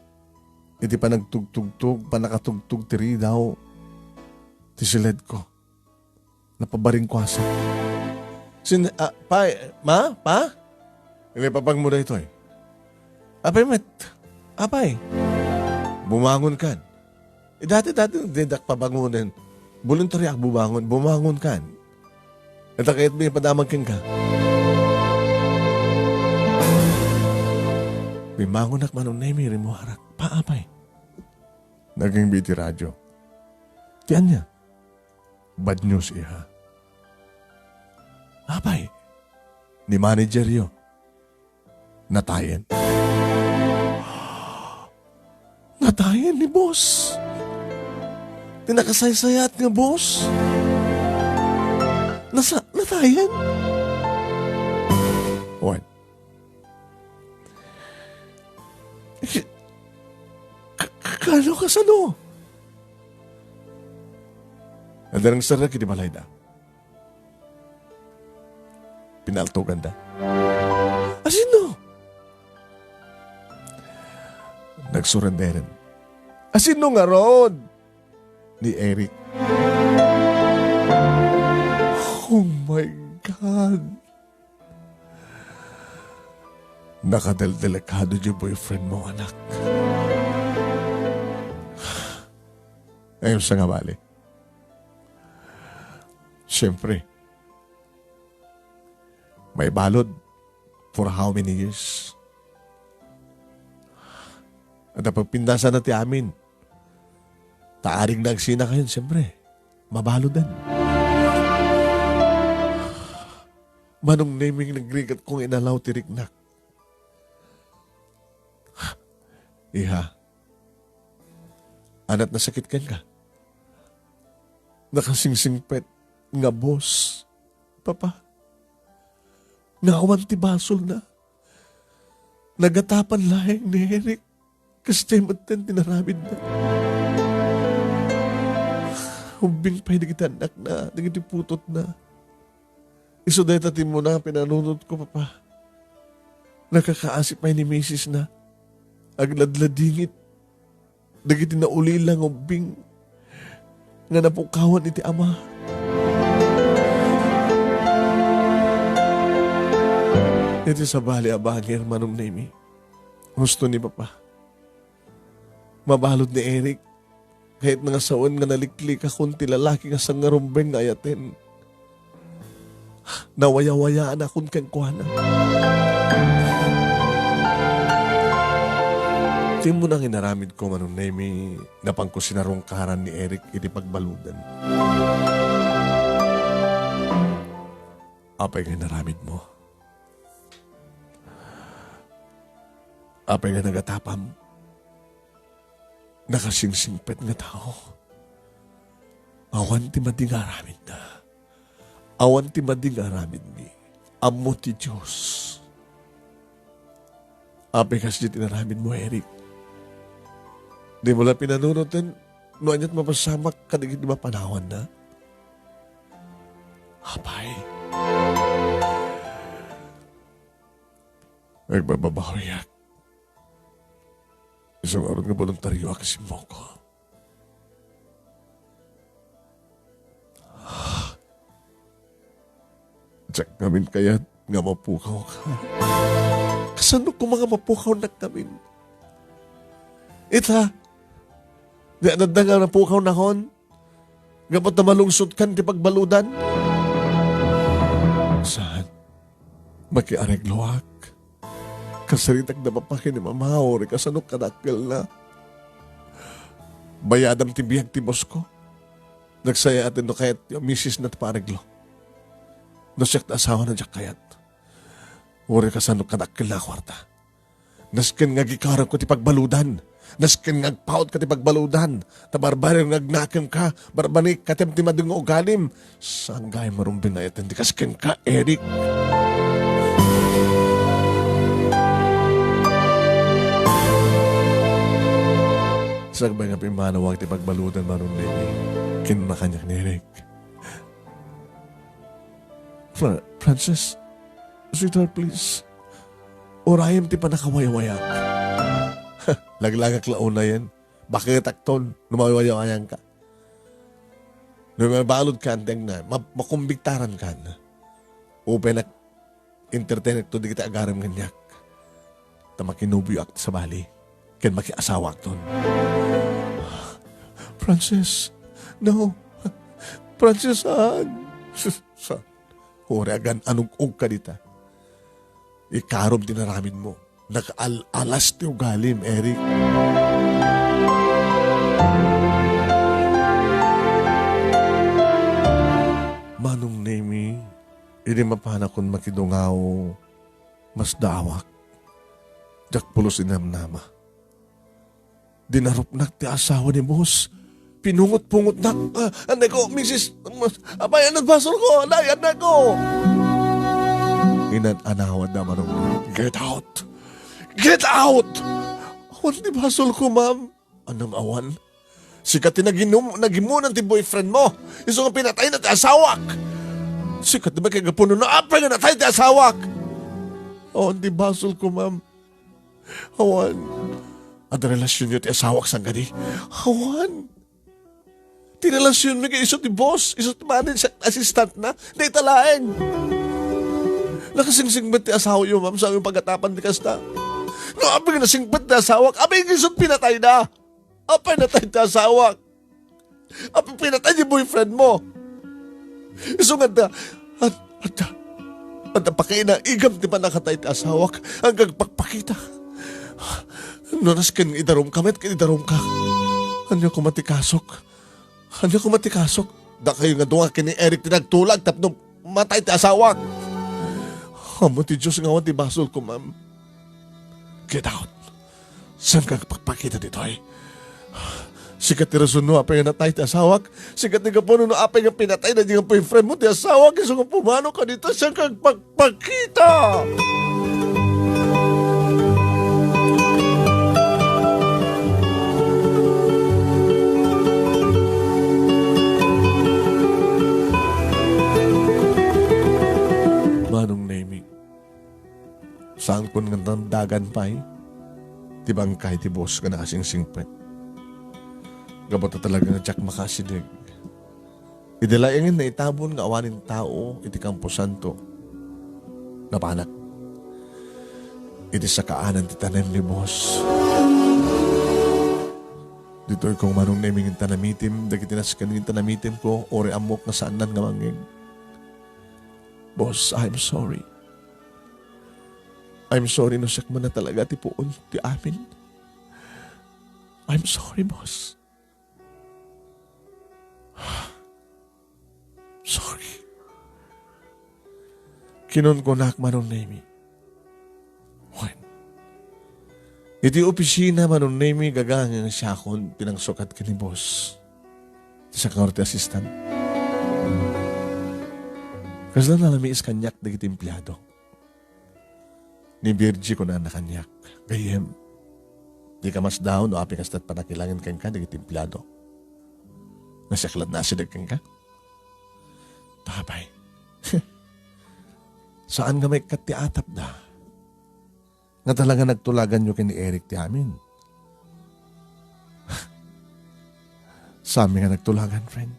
iti panagtugtugtog, panakatugtog ti ridaw ti siledko. Napabaringkuasa. Sin-, ah, pa, ma? Pa? Ilipapag mo daytoy. Apay met? Apay? Bumangon kan. Eh, dati, dati, didak pabangonen. Voluntaryo ak bubangon. Bumangon kan. Ita kayat mi padamag kenka. Bimangon ak, Manong Nemi, rimmuarak. Pa, apay? Naging iti radyo. Ti ania? Bad news, iha. Apay, ni manageryo, natayen. Natayen ni boss. Ti nakasaysayat nga boss. Nasa-, natayen? Wen. Ka-, ka-, kano kasano? Adda nangsarrek iti balayda. Pinaltoganda. Asino? Nagsurrenderen. Asino ngarud? Ni Eric. Oh my God. Nakadeldelikado ti boyfriend mo, anak. Ayos nga bali. Siyempre, may balod for how many years? At ang pagpindasan na ti amin, taarig na agsina kayon, siyempre, mabalodan. Manong Neming, nagrigat kong inalaw ti riknak. Iha, anat nasakit kenka? Nakasingsingpet nga boss. Papa, nga awan ti basolna. Nagatapan laeng ni Eric. Kasta metten ti naramidna. Ubbing pay dagiti annakna, dagiti putotna. Isu dayta ti immuna pinanunotko, Papa. Nakakaasi pay ni misisna. Agladladingit dagiti naulila nga ubbing nga napukawan iti ama. Iti sabali a bangir, Manong Nemi, husto ni Papa. Mabalud ni Eric, kayatna nga sawen nga naliklikakon ti lalaki nga sangarumbeng nga ayaten. Nawayawayaanakon kenkuana. Ti immuna nga inaramidko, Manong Nemi, napanko sinarungkaran ni Eric iti pagbaludan. Apay nga inaramidmo? Apay nga nagatapam? Nakasingsingpet nga tao. Awan ti madi nga aramidna. Awan ti madi nga aramidmi. Ammo ti Dios. Apay kasdi ti inaramidmo, Eric? Dimo la pinanunoten no aniat mapasamak kadagiti mapanawanna? Apay. Agbababawiak. Isu ngarud nga boluntarioak a simmoko. Diak ngamin kayat nga mapukawka. Kasano koma nga mapukawnak ngamin? Ita, di adda nga napukawnakon? Gapu ta malungsotkan ti pagbaludan? Saan? Makiaregloak. Kasaritak da papa ken ni mama, uray kasano kadakkelna. Bayadam ti biag ti boss ko. Nagsayaaten no kayat ti misisna ti paareglo. No siak ti asawana, diak kayat. Uray kasano kadakkelna a kuarta. Nasken nga agikaranko ti pagbaludan. Nasken nga agpaotka ti pagbaludan. Ta barbarem nga agnakemka, barbarek katem ti madi nga ugalim. Saan gayam marumbeng nga ayaten ti kas kenka, Eric. Sakbay nga pimmanawak ti pagbaludan, Manong Nemi, kinuna kaniak ni Eric. Fra-, Francis, sweetheart, please. Urayem ti pannakawaywayak. Laglagak la unayen. Baketakton no mawaywayanka. No mabaludkan, tengna, ma-, makumbiktarankan. Upenak, entertainekto dagiti agarem kaniak. Ta makinubioak ti sabali. Ken makiasawaakton. Francis, no. Francis, saan? Saan? Uray agan-anug-og ka dita. Ikarom ti naramidmo. Nakaal-alas ti ugalim, Eric. Manong Nemi, idi mapanakon makidungaw, masdaawak. Diak pulos inamnama. Dinarupnak ti asawa ni boss. Pinungot-pungotnak. Ah, anneko, misis, apay, anat basol ko? Anay, anneko. Inan-anawad na manong, "Get out! Get out!" "Awan ti basol ko, ma'am." "Anam awan? Sika ti naginum-, nagimunan ti boyfriend mo. Isu nga pinatayna ti asawak. Sika ti makagapuno no apay nga natay ti asawak." "Awan ti basol ko, ma'am." "Awan. Adda relasionyo ti asawak sangadi?" "Awan. Ti relasionmi ken isu ti boss, isu ti manager, assistant na, dayta laeng." "Nakasingsingpet ti asawayo, ma'am, sa pagatapan ti kasta?" "No, apay nga nasingpet ti asawak, apay nga isu ti pinatayna?" "Apay natay ti asawak? Apay pinatay ti boyfriend mo?" "Isu nga adda, ad-, adda, adda pakainaigam ti pannakatay ti asawak, agpakpakita. No nasken nga idarumka met ket idarumka. Ania koma ti kasok? Ania koma ti kasok? Dakayo nga dua ken ni Eric ti nagtulag tapno matay ti asawak." "Ammo ti Dios nga awan ti basolko, ma'am." "Get out! Saanka agpakpakita ditoy. Sika ti rason no apay nga natay ti asawak. Sika ti gapu no apay nga pinatay na di nga boyfriend mo ti asawak. Isu nga pumano ka dita siya kagpakpakita. Manong Nemi, saankon nga nadandagan pay ti bangkay ti boss nga naasingsingpet. Gapu ta talaga nga diak makaasideg. Idi laengen naitabon nga awanen tao iti kamposanto, napanak. Iti sakaanan ti tanem ni boss. Ditoy kong Manong Nemi ngin ta namitim, dagiti nasken ngin ta namitim ko, uray ammok nga saannan nga mangngeg. Boss, I'm sorry. I'm sorry no siak man a talaga ti puon ti amin. I'm sorry, boss. Sorry. Kinunkunak, Manong Nemi. Wen. Iti opisina, Manong Nemi, gagangen siakon pinangsukat ken ni boss. Ti sakawar ti assistant. Kasla nalamiis kaniak dagiti empleado. Ni Virgie kunana kaniak, "Gayyem, dika masdaw no apay kasta ti pannakilangen kenka dagiti empleado. Nga siak laeng naasideg kenka?" Tapay. Saan nga maikkat ti atapda? Nga talaga nagtulaganyo ken ni Eric ti amin. Saanmi nga nagtulagan, friend.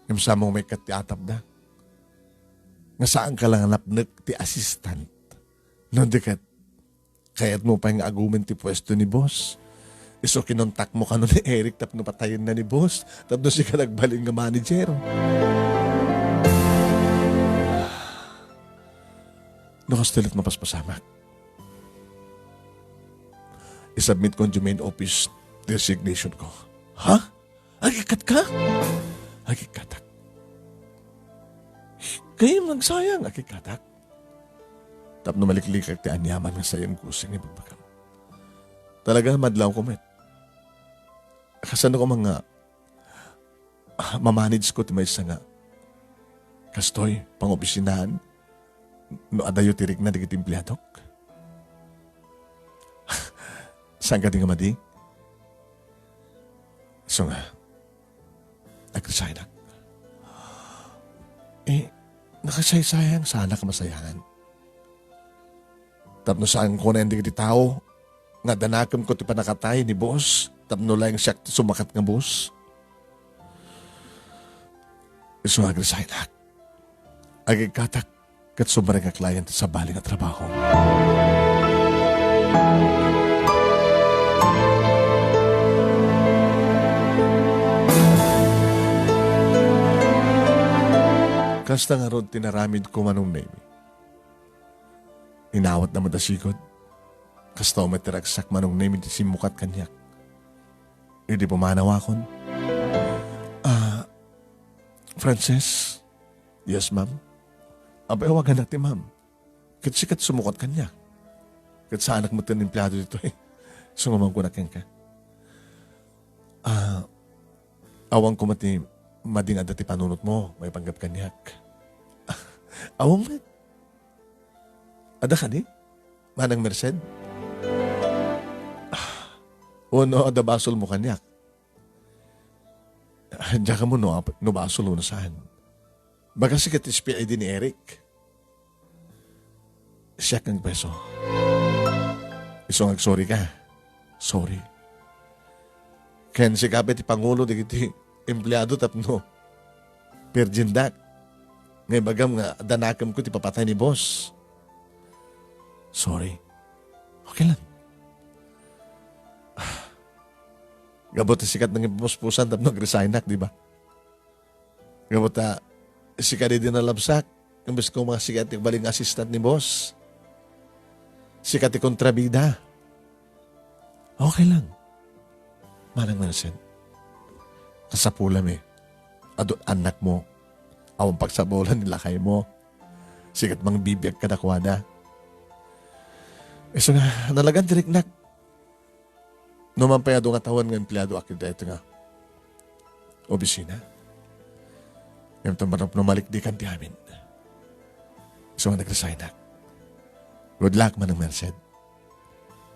Ngem saan nga maikkat ti atapda? Nga saanka laeng napnek ti assistant. No di ket, kayatmo pay nga agumen ti puesto ni boss. Isu kinontakmo kano ni Eric tapno patayenna ni boss. Tapno sika nagbalin nga manager. No kasta ket mapaspasamak. Isubmit ko idiay main office ti resignation ko. Ha? Agikkatka? Agikkatak. Gayyem, agsayang, agikkatak. Tapno maliklikak ti aniaman nga sayan ko sa ibagbagam. Talaga, madlawko met. Kasano ko man nga, ah, mamanage ko ti maysa nga kastoy, pangopisinaan, no adayo ti rikna dagiti empleadok? Saan kadi nga madi? Isu nga, nagresignak. Eh, nakasaysayang saanak a masayangan. Tapno saanko nga ibaga dagiti tao nga adda nakemko ti pannakatay ni boss, tapno laeng siak ti sumakat nga boss. Isu nga nagresignak. Agikkatak ket sumreng a client ti sabali nga trabaho. Kasta ngarud ti naramidko, Manong Nemi. Inawatna met a sigud. Kasta met ti ragsak, Manong Nemi, ti simmukat kaniak idi pumanawakon. Ah, Frances? Yes, ma'am. Apay, awagannak ti ma'am. Ket sika ti summukat kaniak. Ket saanak met ti empleado ditoy. Sumamangko kenka. Ah, awan koma ti madi nga adda ti panunotmo maipanggep kaniak. Awan met. Adda kadi, Manang Merced? Ah, wenno adda basolmo kaniak? Diak ammo no, no basol wenno saan. Baga sika ti S P I D ni Eric. Siak nga agpeso. Isu nga agsorry ka. Sorry. Ken sika pay ti pangulo dagiti empleado tapno virgindak. Nga ibagam nga adda nakemko ti papatay ni boss. Sorry. Okay lang. Gapu ta sika ti nangipapuspusan tapno agresignak, di ba? Gapu ta, sika di dinalabsak, imbes ko nga sika ti agbalin nga assistant ni boss. Sika ti kontrabida. Okay lang. Manang Nelson, kasapulam eh. Adu annakmo, awan pagsapulan ni lakaymo. Sika ti mangbibiag kadakuada. Isu nga, nalagan ti riknak. No man pay adu nga tawen nga empleadoak iti daytoy nga opisina. Ngem ta manap-, no malikdikan ti amin. Isu nga nagresignak. Good luck, Manong Merced.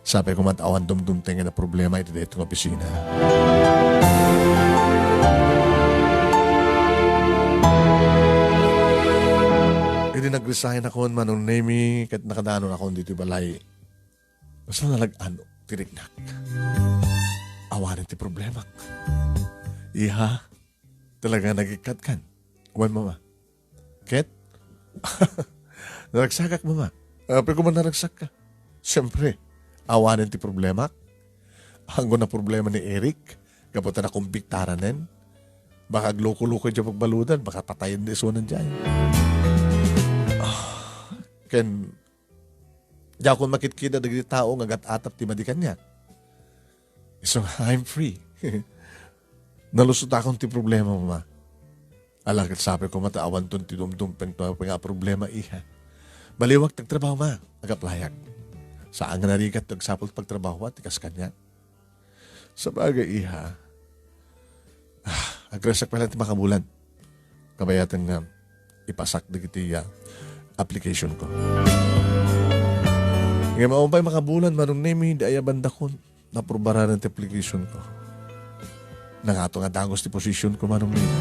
Sapay koma ta awan dumdumteng nga problema iti daytoy nga opisina. Idi nagresign akon, Manong Nemi, ket nakadanon akon ditoy balay. Basta nalag-ano ti riknak. Awanen ti problemak. Iha, talaga nagikkat kan. Wen, mama. Ket? Naragsakak, mama. Apay koma naragsak ka? Siyempre, awanen ti problemak. Anggo na problema ni Eric, gapu ta nakumbiktaran nen. Baka agloko-loko diay pagbaludan, baka patayen da isunan diay. Ah, ken, diakon makitkida dagiti tao nga agat-atap ti madi kaniak. So, I'm free. Nalusotakon ti problema, mama. Ala, ket sapay koma ta awanton ti dumdumteng nga problema, iha. Baliwak ti agtrabaho, ma. Agaplayak. Saan nga narigat ti agsapul ti pagtrabaho, ti kas kaniak. Sabagay, iha. Ah, agresign pay laeng ti makabulan. Kabayaten nga ipasak dagiti, ah, application ko. Ngem awan pay makabulan, Manong Nemi, di aya bandakon. Naaprubaran ti application ko. Nangato nga dagus ti position ko, Manong Nemi.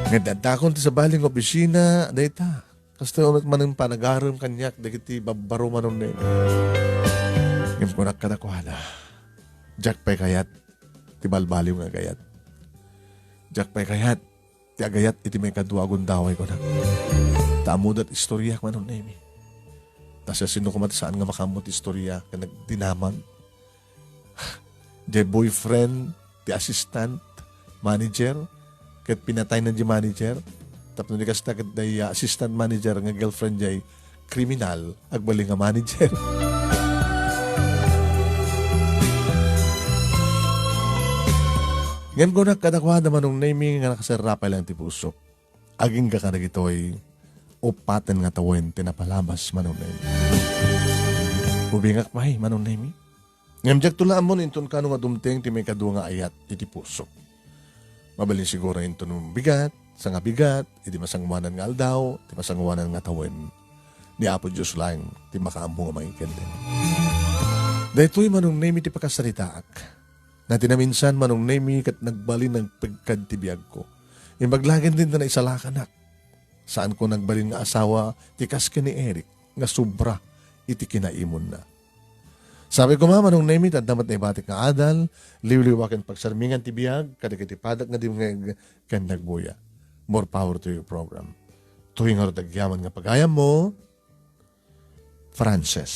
Ngem addakon ti sabali nga opisina, dayta. Kasta met manen panagarem kaniak dagiti babbaro, Manong Nemi. Ngem kunak kadakuada, diak pay kayat ti balbaliw nga agayat. Diak pay kayat ti agayat iti maikadua a gundaway, kunak. Ta ammoda ti istoriak, Manong Nemi. Ta siasino koma ti saan nga makaammo ti istoria ken nagdinamag? Diay boyfriend ti assistant manager, ket pinatayna diay manager. Tapno di kasta, ket diay, ah, assistant manager nga girlfriend diay kriminal, agbalin nga manager. Ngem kunak kadakuada, Manong Nemi, nga nakaserrapay laeng ti pusok. Agingga kadagitoy uppaten nga tawen ti napalabas, Manong Nemi. Ubingak pay, Manong Nemi. Ngem diakto la ammo no inton kano nga dumteng ti maikadua nga ayat iti pusok. Mabalin siguro inton bigat, sangabigat, idi masangoanan nga aldaw, ti masangoanan nga tawen. Ni Apo Dios laeng ti makaammo nga mangikeddeng. Daytoy, Manong Nemi, ti pakasaritaak. Nga ti naminsan, Manong Nemi, ket nagbalin nagpegkad ti biagko. Imbag laeng dinta naisalakanak. Saanko nagbalin nga asawa ti kas ken ni Eric nga sobra iti kinaimonna. Sapay koma, Manong Nemi, ta adda met naibatik nga adal, liwliwa ken pagsarmingan ti biag kadagiti padak nga dimngeg ken nagbuya. More power to your program. Toy ngarud agyaman nga pagayammo, Frances.